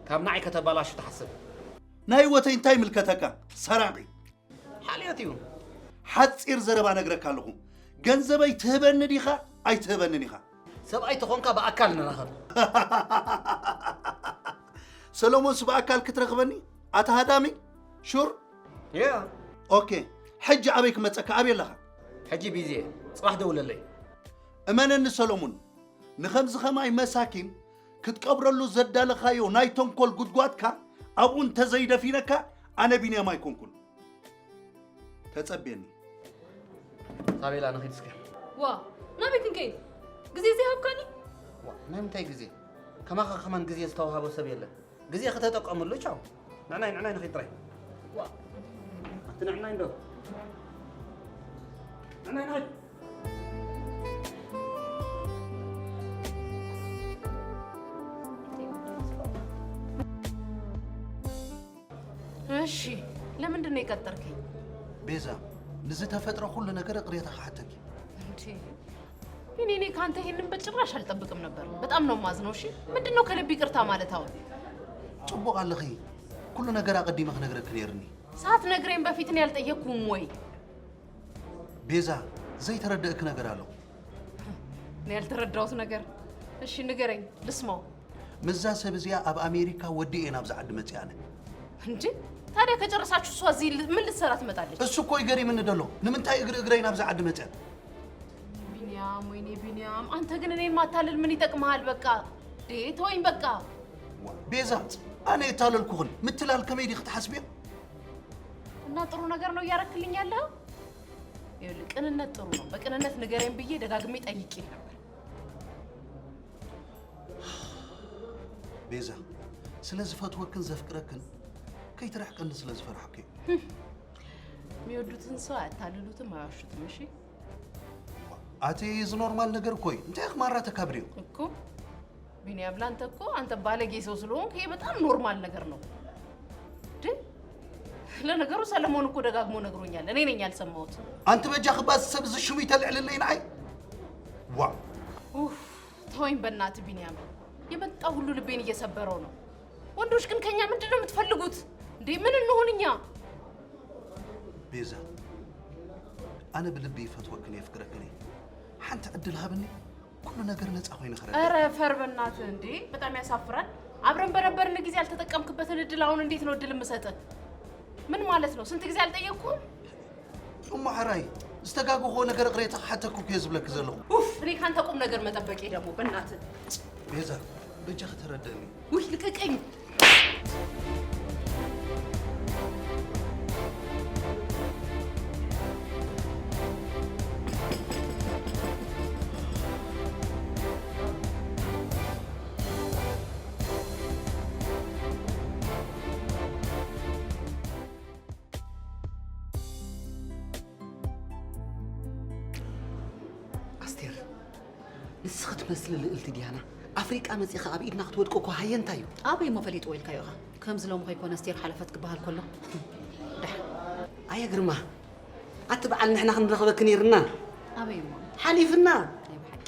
ካብ ንዓይ ከተበላሹ ትሓስብ። ናይ ህይወተይ እንታይ ይምልከተካ ሰራቒ። ሓልዮት እዩ። ሓጺር ዘረባ እነግረካ ኣለኹ። ገንዘበይ ትህበኒ ዲኻ ኣይትህበንን ኢኻ። ሰብኣይ ተኾንካ ብኣካል ንራኸብ። ሰሎሞንስ ብኣካል ክትረኽበኒ ኣታ ሃዳሚ? ሹር? Yeah. ኦኬ። ሕጂ ኣበይ ክመጸካ ኣበይ ኣለኻ? ሕጂ ቢዚ እየ። ጽባሕ ደውለለይ። እመነኒ ሰሎሙን፣ ንኸምዚ ኸማይ መሳኪን ክትቀብረሉ ዘዳለኻዮ ናይ ተንኮል ጉድጓድካ ኣብኡ እንተዘይደፊነካ ኣነ ቢንያም ኣይኮንኩን። ተጸብየኒ። ሳቤላ ንኺድ እስከ። ዋ ናበይ ክንከይድ? ግዜ ዘይሃብካኒ? ዋ ናይ ምንታይ ግዜ? ከማኻ ከማን ግዜ ዝተዋሃቦ ሰብ የለን። ግዜ ከተጠቀምሉ ቻው። ንዕናይ ንዕናይ ንኺድ ጥራይ። ዋ ኣቲ ንዕናይ እንዶ። ናይ ናይ እሺ፣ ለምንድን ነው የቀጠርከኝ? ቤዛ፣ ንዝተፈጥረ ኩሉ ነገር እቅሬታ ክሓተኪ። እንዴ ቢኒ፣ እኔ ካንተ ይሄንን በጭራሽ አልጠብቅም ነበር። በጣም ነው ማዝነው። እሺ፣ ምንድን ነው ከልብ ይቅርታ ማለት? አሁን ጽቡቅ ኣለኺ። ኩሉ ነገር ኣቀዲመ ክነግረኪ ነይርኒ። ሳትነግረኝ በፊት እኔ ያልጠየቅኩም ወይ? ቤዛ፣ ዘይተረደእኪ ነገር ኣሎ። እኔ ያልተረዳሁት ነገር። እሺ፣ ንገረኝ ልስማው። ምስዛ ሰብ እዚኣ ኣብ ኣሜሪካ ወዲኤ ናብዚ ዓዲ መፅኣነ። እንዴ ታዲያ ከጨረሳችሁ እሷ እዚህ ል- ምን ልትሰራ ትመጣለች? እሱ እኮ ይገሪምኒ ደሎ። ንምንታይ እግሪ እግረይ ናብዚ ዓዲ መፅአ? ቢኒያም፣ ወይኔ ቢኒያም፣ አንተ ግን እኔን ማታለል ምን ይጠቅምሃል? በቃ እንዴ ተወኝ በቃ። ቤዛ፣ ኣነ የታለልኩኽን ምትላል ከመይ ዲኺ ትሓስብዮ? እና ጥሩ ነገር ነው እያረክልኝ ያለው? ይኸውልህ ቅንነት ጥሩ ነው። በቅንነት ንገረኝ ብዬ ደጋግሜ ጠይቄ ነበር። ቤዛ፣ ስለ ዝፈትወክን ዘፍቅረክን ከይትርሕቀኒ ስለ ዝፈራሕኩ እዩ። የሚወዱትን ሰው አያታልሉትም፣ አይዋሹትም። እሺ ኣቲ፣ እዚ ኖርማል ነገር እኮ እዩ። እንታይ ክማራ ተካብሪዮ? እኮ ቢኒያም፣ ላንተ እኮ አንተ ባለጌ ሰው ስለሆንክ ይሄ በጣም ኖርማል ነገር ነው። ግን ለነገሩ ሰለሞን እኮ ደጋግሞ ነግሮኛል። እኔ ነኝ ያልሰማሁት። ኣንቲ በጃ ክባዝ ሰብ እዚ ሽሙ ይተልዕልለይ ንዓይ። ዋ ኡፍ፣ ተወኝ በእናትህ ቢኒያም። የመጣ ሁሉ ልቤን እየሰበረው ነው። ወንዶች ግን ከኛ ምንድን ነው የምትፈልጉት እንዴ? ምን እንሆን እኛ? ቤዛ፣ ኣነ ብልቢ ይፈትወክን የፍቅረክን እየ። ሓንቲ ዕድል ሃብኒ፣ ኩሉ ነገር ነፃ ኮይነ ክረዳ። ኧረ ፈር በእናትህ እንዴ! በጣም ያሳፍራል። አብረን በነበርን ጊዜ ያልተጠቀምክበትን እድል አሁን እንዴት ነው እድል የምሰጥህ? ምን ማለት ነው? ስንት ጊዜ አልጠየቅኩም? እሞ ሓራይ ዝተጋግኾ ነገር ቅሬታ ክሓተኩ እኮ እየ ዝብለኪ ዘለኹ። ኡፍ፣ እኔ ካንተ ቁም ነገር መጠበቄ ደግሞ በእናትህ። ቤዛ፣ በጃ ከተረደኒ። ውይ ልቀቀኝ። ኣስቴር፣ ንስኺ ትመስሊ ልእልቲ ዲያና ኣፍሪቃ መጺኻ ኣብ ኢድና ክትወድቂ እኮ ሃየ እንታይ እዩ? ኣበይ እሞ ፈሊጥዎ ኢልካዮ ኢኻ? ከምዚ ሎሚ ከይኮነ ኣስቴር ሓለፈት ክበሃል ከሎ። ደሓን። ኣየ ግርማ፣ ኣቲ በዓል ንሕና ክንረኽበኪ ነይርና። ኣበይ እሞ? ሓሊፍና። ናይ ብሓቂ።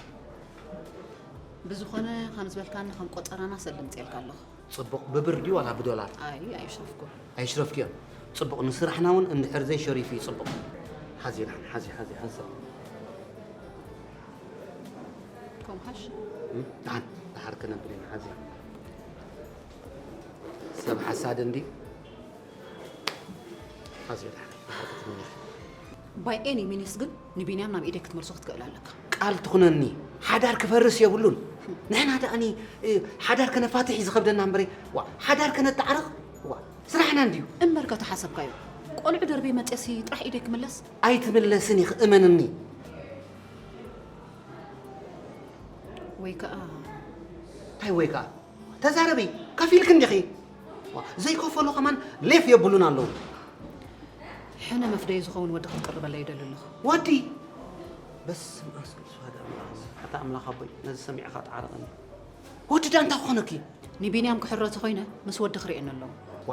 ብዝኾነ ከም ዝበልካኒ ከም ቆጸራና ሰልምጽየልካ ኣለኹ። ጽቡቕ፣ ብብር ድዩ ዋላ ብዶላር? ኣይ ኣይሽረፍኩ። ኣይሽረፍክዮን። ጽቡቕ፣ ንስራሕና እውን እንድሕር ዘይሸሪፉ እዩ ጽቡቕ። ሓዚ ደሓን፣ ሓዚ፣ ሓዚ፣ ሓዚ። ከምኡ ሓሽ። እም፣ ደሓን፣ ደሓር ክነብር ኢና፣ ሓዚ። ሰብ ሓሳድ እንዲ። ሓዚ ደሓን፣ ደሓር ክትምለስ። ባይ ኤኒ ሚኒስ ግን ንቢንያም ናብ ኢደይ ክትመልሶ ክትክእል ኣለካ። ቃል ትኹነኒ፣ ሓዳር ክፈርስ የብሉን። ንሕና ደኣኒ፣ እ፣ ሓዳር ከነፋትሕ እዩ ዝኸብደና እምበረ፣ ዋ፣ ሓዳር ከነተዓርቕ፣ ዋ፣ ስራሕና እንድዩ። እምበር ከተሓሰብካዮ ቆልዑ ደርቤ መፅየሲ ጥራሕ ኢደይ ክምለስ። ኣይትምለስን ኢኺ፣ እመንኒ። ወይ ከዓ እንታይ ወይ ከዓ? ተዛረቢ፣ ከፊልክ እንዲኺ። ዋ፣ ዘይከፈሉ ከማን ሌፍ የብሉን ኣለዉ። ሕነ መፍደይ ዝኸውን ወዲ ክትቅርበለይ ይደሊ ኣለኹ። ወዲ? በስመ ኣብ ወወልድ ወመንፈስ ቅዱስ ኣሐዱ ኣምላኽ። ኣታ ኣምላኽ ኣቦይ፣ ነዚ ሰሚዕኻ ተዓረቐኒ። ወዲ ዳ እንታይ ክኾነኪ? ንቢንያም ክሕሮ ተኾይነ ምስ ወዲ ክርእየኒ ኣለዎ። ዋ፣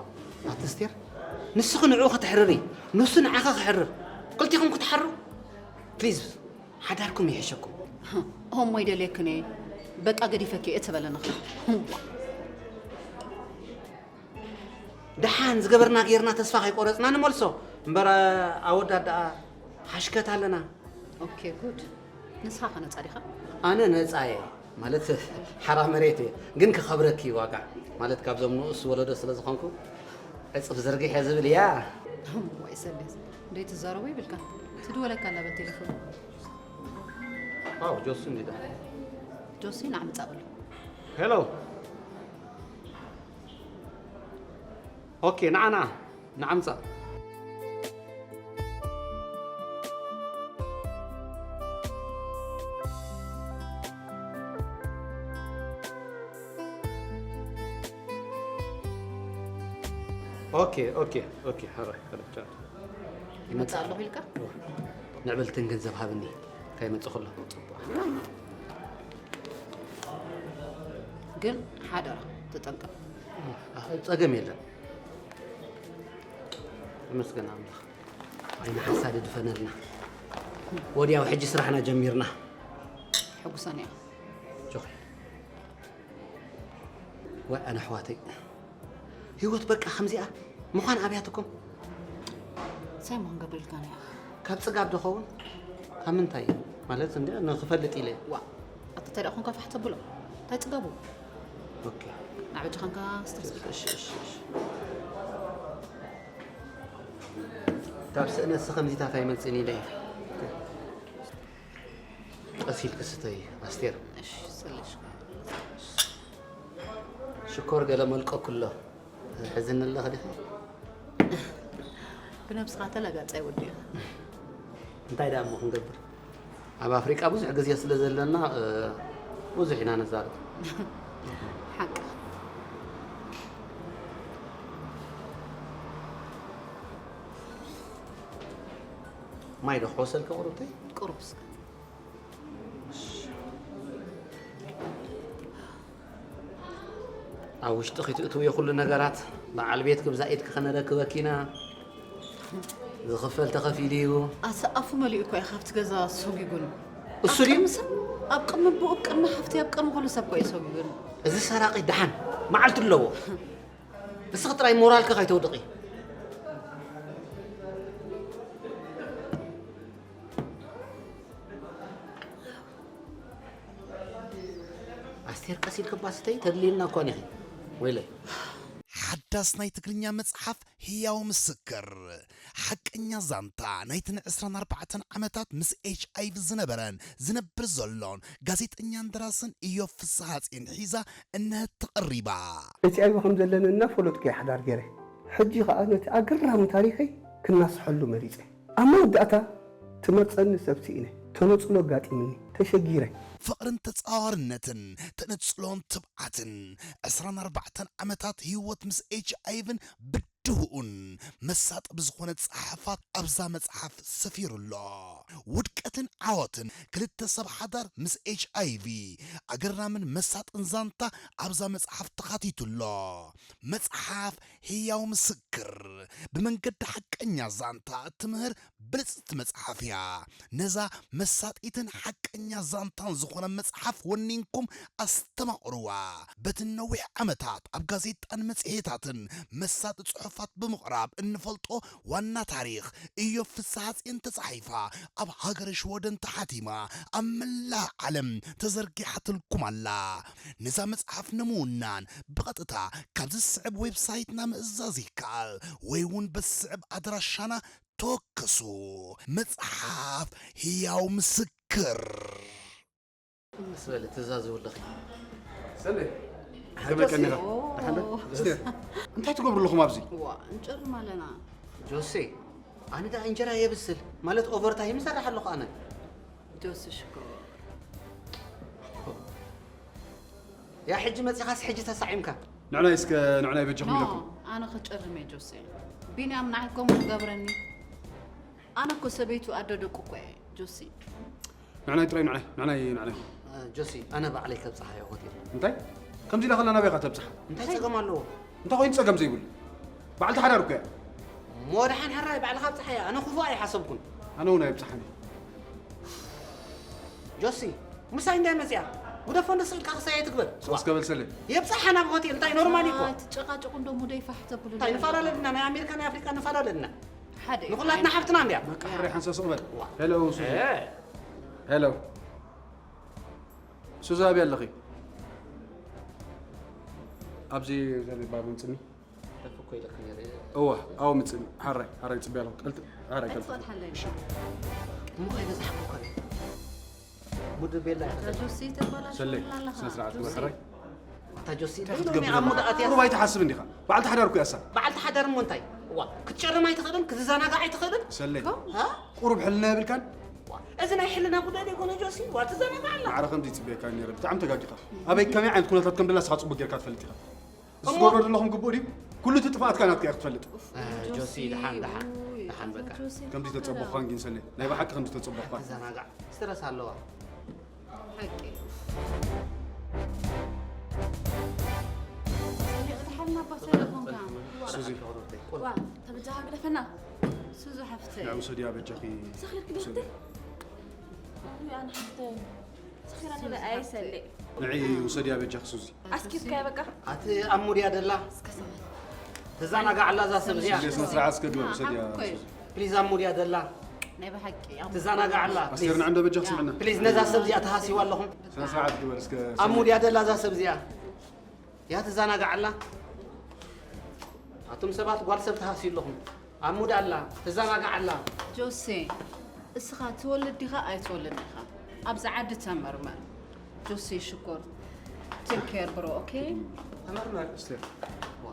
ኣቲ ኣስቴር፣ ንስኺ ንዕኡ ከተሕርሪ፣ ንሱ ንዓኺ ክሕርር፣ ክልቲኹም ክትሓሩ? ፕሊዝ፣ ሓዳርኩም ይሕሸኩም። ሆሞ ይደልየክን እየ፣ በቃ ገዲፈኪ እየ ተበለንኻ። ደሓን ዝገበርና ጌርና ተስፋ ከይቆረፅና ንመልሶ እምበር ኣወዳት ደኣ ሓሽከት ኣለና። ኦኬ ጉድ። ንስኻ ከ ነፃ ዲኻ? ኣነ ነፃ እየ ማለት ሓራ መሬት እየ፣ ግን ክኸብረኪ እዩ ዋጋ ማለት ካብዞም ንኡስ ወለዶ ስለ ዝኾንኩ ዕፅፍ ዝርግሕ እየ ዝብል እያ። ወይ ሰሌ እንደይ ትዛረቦ ይብልካ ትድወለካ ኣላ በል ቴሌፎን። ዋው ጆሲ እንዲዳ ጆሲ ንዓ ምፃ በሎ። ሄሎ ኦኬ ንዓ ንዓ ንዓ ምፃ ኦኬ ኦኬ ኦኬ ሓራይ ሓራይ ቻው። ይመጽእ ኣለኹ ኢልካ? ንዕብልትን ገንዘብ ሃብኒ ከይመጽእ ከሎ። ግን ሓደራ፣ ተጠንቀቕ። ጸገም የለን። ተመስገን ኣምላኽ። ዓይኒ ሓሳድ ድፈነልና። ወዲያው ሕጂ ስራሕና ጀሚርና። ሕጉሰን እያ። ጆኺ። ወይ ኣነ ኣሕዋተይ። ህይወት በቃ ከምዚኣ ምዃን ኣብያትኩም። ሳይሞን ገብርኤል ካን እያ። ካብ ጽጋብ ዶ ኸውን? ካብ ምንታይ? ማለት እንደ ንኽፈልጥ ኢለ። ዋ፣ ኣታ እንታይ ደኣ ኾንካ ፋሕ ተብሎ? እንታይ ጽጋቡ? ኦኬ። ንዓበጃ ኻንካ ስትርሲ። እሺ፣ እሺ፣ እሺ። ካብ ስእነት ከምዚታት ኣይመጽእን ኢለ እየ። ቀስ ኢልኪ ስተይ ኣስቴር። እሺ፣ ሰለሽ። ሽኮር ገለ መልቀኩ ኣሎ። ሕዝኒ ኣለኺ ዲኺ? ብነብስኻ ተላጋጻይ ወዲ ኢኻ። እንታይ ደኣ እሞ ክንገብር? ኣብ ኣፍሪቃ ብዙሕ ግዜ ስለ ዘለና፣ እ፣ ብዙሕ ኢና ንዛረብ። ሓቂ። ማይ ዶ ክሕወሰልኪ ቁሩብተይ? ቁሩብ እስከ። ኣብ ውሽጥኺ ትእትውዮ ኩሉ ነገራት በዓል ቤትኪ ብዛ ኢድኪ ከነረክበኪ ኢና። ዝኽፈል ተኸፊሉ እዩ። ኣሰ ኣፉ መሊኡ እኮ እዩ ካብቲ ገዛ ሰጒጉን። እሱ ኣብ ድዩ? ቅድሚ ሰብ፣ ኣብ ቅድሚ ብኡ፣ ቅድሚ ሓፍቲ፣ ኣብ ቅድሚ ኩሉ ሰብ እኮ እዩ ሰጒጉን። እዚ ሰራቒ ደሓን መዓልቲ ኣለዎ። እስኺ ጥራይ ሞራልኪ ከይተውድቒ። ኣስቴር ቀስ ኢልኪ እባ ስተይ፣ ተድልይና እኳ ኒኺ። ወይለይ። ሓዳስ ናይ ትግርኛ መጽሓፍ ህያው ምስክር። ሓቀኛ ዛንታ ናይተን ዕስራን ኣርባዕተን ዓመታት ምስ ኤች ኣይ ቪ ዝነበረን ዝነብር ዘሎን ጋዜጠኛን ደራስን ኢዮብ ፍስሃጽዮን ሒዛ እነሀት ተቐሪባ። ኤች ኣይ ቪ ከም ዘለኒ እናፈለጥኩ እየ ሓዳር ገይረ። ሕጂ ኸኣ ነቲ ኣገራሚ ታሪኸይ ክናስሐሉ መሪጸ። ኣብ መወዳእታ ትመርጸኒ ሰብ ስኢነ። ተነጽሎ ኣጋጢምኒ። ተሸጊረ። ፍቕርን ተጻዋርነትን፣ ተነጽሎን ትብዓትን፣ ዕስራን ኣርባዕተን ዓመታት ህይወት ምስ ኤች ኣይ ቪን ብድሆኡን መሳጢ ብዝኾነ ጽሑፋት ኣብዛ መጽሓፍ ሰፊሩ ኣሎ። ውድቀትን ዓወትን ክልተ ሰብ ሓዳር ምስ ኤች ኣይ ቪ፣ ኣገራምን መሳጥን ዛንታ ኣብዛ መጽሓፍ ተኻቲቱ ኣሎ። መጽሓፍ ህያው ምስክር፣ ብመንገዲ ሓቀኛ ዛንታ እትምህር ብልጽቲ መጽሓፍ እያ። ነዛ መሳጢትን ሓቀኛ ዛንታን ዝኾነ መጽሓፍ ወኒንኩም ኣስተማቕርዋ። በቲ ነዊሕ ዓመታት ኣብ ጋዜጣን መጽሔታትን መሳጢ ጽሑፋት ብምቕራብ እንፈልጦ ዋና ታሪኽ ኢዮብ ፍስሃጽዮን ተጻሒፋ ኣብ ሃገረ ሽወደን ተሓቲማ ኣብ መላእ ዓለም ተዘርጊሓትልኩም ኣላ። ነዛ መጽሓፍ ንምውናን ብቐጥታ ካብ ዝስዕብ ዌብሳይትና ምእዛዝ ይከኣል፣ ወይ እውን በዝስዕብ ኣድራሻና ተወከሱ። መጽሓፍ ህያው ምስክር። ምስ በለ ትእዛዝ ይውልኺ። ሰሌ፣ ሓጆሲ። ከመይ ቀኒኻ? ኦ። ደሓን ዶ? እስቲ፣ እንታይ ትገብሩ ኣለኹም ኣብዚ? ዋ፣ እንጨርም ኣለና። ጆሴ፣ ኣነ ደኣ እንጀራ የብስል፣ ማለት ኦቨርታይም እሰርሕ ኣለኹ ኣነ። ጆሲ ሽኮር። ያ ሕጂ መጺኻስ ሕጂ ተሳዒምካ? ንዕናይ እስከ፣ ንዕናይ በጃኹም ኖ፣ ኢለኩም። ኣነ ክጨርም እየ ጆሲ። ቢንያም ንዓይ ከምኡ ትገብረኒ? ኣነ እኮ ሰበይቱ ኣደ ደቁ እኮ እየ ጆሲ። ንዕናይ ጥራይ ንዕናይ፣ ንዕናይ፣ ንዕናይ። እ፣ ጆሲ፣ ኣነ ባዕለይ ከብጽሓ እየ ሆቴል። እንታይ? ከምዚ ኢላ ከላ ናበይ ኢኻ ተብጽሓ? እንታይ ጸገም ኣለዎ? እንታይ ኮይኑ ጸገም ዘይብሉ? በዓልቲ ሓዳር እኮ እያ። እሞ ደሓን ሕራይ ባዕልኻ ኣብጽሓያ። ኣነ ክፉእ ኣይሓሰብኩን። ኣነ እውን ኣይብጽሓን እየ። ጆሲ፣ ምሳይ እንታይ መጽያ? ጉደፎ እንዶ ስቕ ኢልካ ክሳይ ኣይትግበር። ስቕ እስከ በል ሰሌ። የብጽሓ ናብ ሆቴል፣ እንታይ ኖርማል እዩ እኮ። ኣይ፣ ትጨቃጨቁ እንዶ ሙደይ ፋሕ ተብሉ እንታይ ኣለና። ንፈላለ ድና? ናይ ኣሜሪካ ናይ ኣፍሪቃ ንፈላለ ድና? ሓደ እዩ። ንኹላትና ሓፍትና እንድያ። በቃ ሕራይ ሓንሳእ ስቕ በል። ዋ። ሄሎ ሱዚ። እ። ሄሎ። ሱዚ ኣበይ ኣለኺ? ኣብዚ ዘሪባ ምምጽኒ። ደፍ እኮ ኢለካ ነይረ። እወ፣ ኣብኡ ምጽኒ። ሓራይ፣ ሓራይ ጽበያ ኣለኹ። ቀልጥ-፣ ሓራይ ቀልጥ። ኣይትፍቐድ ሓለኒ። እሺ። እሞ ከይበዛሕኩ እኮ እየ። ሙድ ቤላ እያ። ኣታ ጆሲ ተበላሽወና ሰለይ፣ ኣለኻ። ስነ ስርዓት ጆሲ። ግበር፣ ሓራይ። ኣታ ጆሲ፣ እንታይ ሎሚ ክትገብር ኣብ ሙድ ኣለኻ? ኣትያ። ቁሩብ ኣይትሓስብ እንዲኻ። በዓልቲ ሓዳር እኮ እያ እሳ። በዓልቲ ሓዳር እሞ እንታይ? ዋ፣ ክትጨርም ኣይትኽእልን፣ ክትዘናጋዕ ኣይትኽእልን? ሰለይ፣ ሃ? ቁሩብ ሕልና የብልካን? ዋ፣ እዚ ናይ ሕልና ጉዳይ ዘይኮነ ጆሲ፣ ዋ፣ ትዘናጋዕ ኣላ። ማዕረ ከምዚ ይጽበየካ ነይረ። ብጣዕሚ ተጋጊኻ። ኣበይ ከመይ ዓይነት ኩነታት ከም ደላ ንስኻ ጽቡቅ ጌርካ ትፈልጥ ኢኻ። እዚ እሞ ትገብሮ ዘለኹም ግቡእ ድዩ? ኩሉ እቲ ጥፍኣትካ ናትካ ኢኻ ትፈልጥ። እ፣ ጆሲ፣ ጆሲ፣ ደሓን፣ ደሓን። ውይ። ሓን በቃ። ከምዚ ተጸበኳን ግን ሰለ ናይ ብሓቂ ከምዚ ተጸበኳን። ተዘናጋዕ። ስትረስ ኣለዋ። ሓቂ። ሰሊቕ ዝሓልና ኣባ ሰሊቕ ኮንካ። ሱዚ። ዋ፣ ተበጃኻ ግደፈና። ሱዙ ሓፍተይ። ንዑ ውሰድያ በጃኺ። ሰኺርክ ዶ ሓፍተይ? ኣነ ሓፍተይ። ሰኺራ ኣነ ኣይሰልእ። ንዒ ውሰድያ በጃኺ ሱዚ። ኣስኪትካያ በቃ። ኣቲ ኣሙድያ ደላ። ተዛናጋዕ ኣላ እዛ ሰብ እዚኣ። ስነ ስርዓት እስከ ግበር ውሰድያ ሱዚ። ፕሊዝ ኣሙድያ ደላ። ናይ ብሓቂ። ተዛናጋዕ ኣላ። ኣስቴር ንዓ እንዶ በጃኺ ስምዕና። ፕሊዝ ነዛ ሰብ እዚኣ ተሃስይዋ ኣለኹም። ስነ ስርዓት ግበር እስከ። ኣሙድያ ደላ እዛ ሰብ እዚኣ። ያ ተዛናጋዕ ኣላ። ኣቱም ሰባት ጓል ሰብ ተሃስዩ ኣለኹም። ኣሙድ ኣላ። ተዛናጋዕ ኣላ። ጆሴ፣ እስኻ ትወልድ ዲኻ ኣይትወልድ ዲኻ? ኣብዚ ዓዲ ተመርመር። ጆሴ ሽኮር፣ ቴክ ኬር ብሮ፣ ኦኬ? ተመርመር። ኣስቴር። ዋ።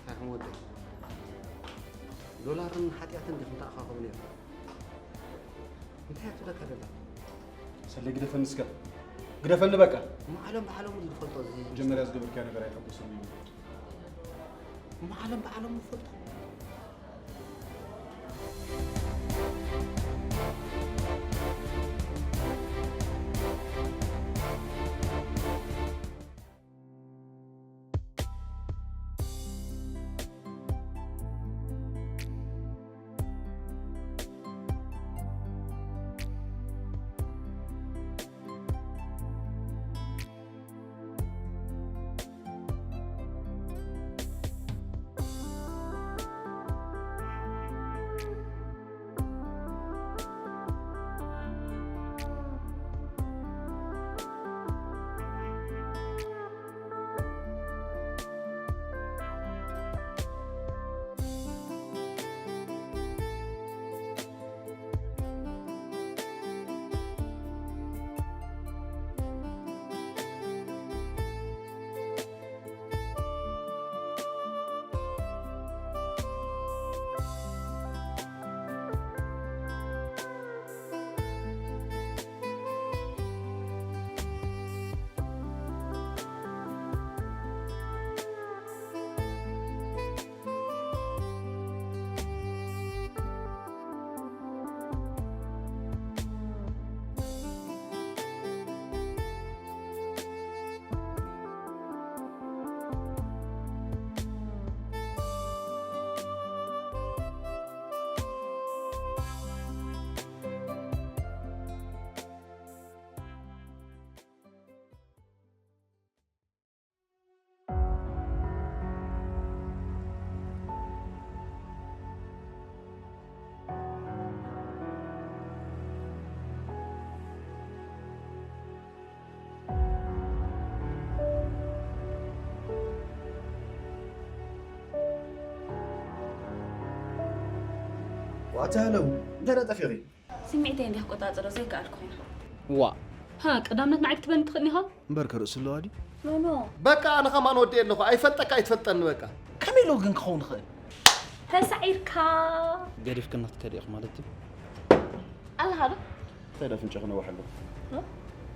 ኣይኹም ወደይ። ዶላርን ሓጢኣትን ዲኹም ተኣኻኸቡ ነይርኩም? እንታይ እያ ትብለካ ደላ? ሰለ ግደፈኒ እስከ። ግደፈኒ በቃ። እሞ ዓለም ብዓለሙ ድዩ ዝፈልጦ እዚ? መጀመርያ ዝገበርካዮ ነገር ኣይሐጉስን እዩ። እሞ ዓለም ብዓለሙ ዝፈልጦ? ዋታ ለው እንታይ ዳጠፊኺ? ስምዒተይ እንዲያ ክቆጻጸሮ ዘይከኣልኩ ኮይና። ዋ ሃ ቀዳምነት ንዓይ ክትበኒ ትኽእል ኢኻ? እምበር ከርእሲ ኣለዋ ድዩ? ኖ ኖ። በቃ ኣነ ከማን ወዲ ኣለኹ ኣይፈልጠካ ኣይትፈልጠኒ በቃ። ከመይ ኢሉ ግን ክኸውን ይኽእል? ተሳዒርካ። ገዲፍክና ክትከዲ ኢኹ ማለት ድዩ? ኣለኻ ዶ? እንታይ ዳ ፍንጫ ክነዋሕ ኣለኹ?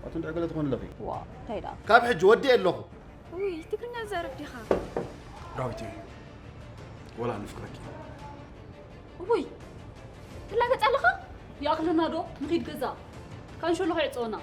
ኣቱ እንድዒ ገለ ትኾን ኣለኺ? ዋ እንታይ ዳ? ካብ ሕጂ ወዲ ኣለኹ። ውይ ትግርኛ ዘረብ ዲኻ? ዳዊት ወላ ንፍቅረኪ። ውይ ትላገጽ ኣለኻ? ይኣኽለና ዶ ንኺድ ገዛ? ካንሸሎ ከይዕጸወና።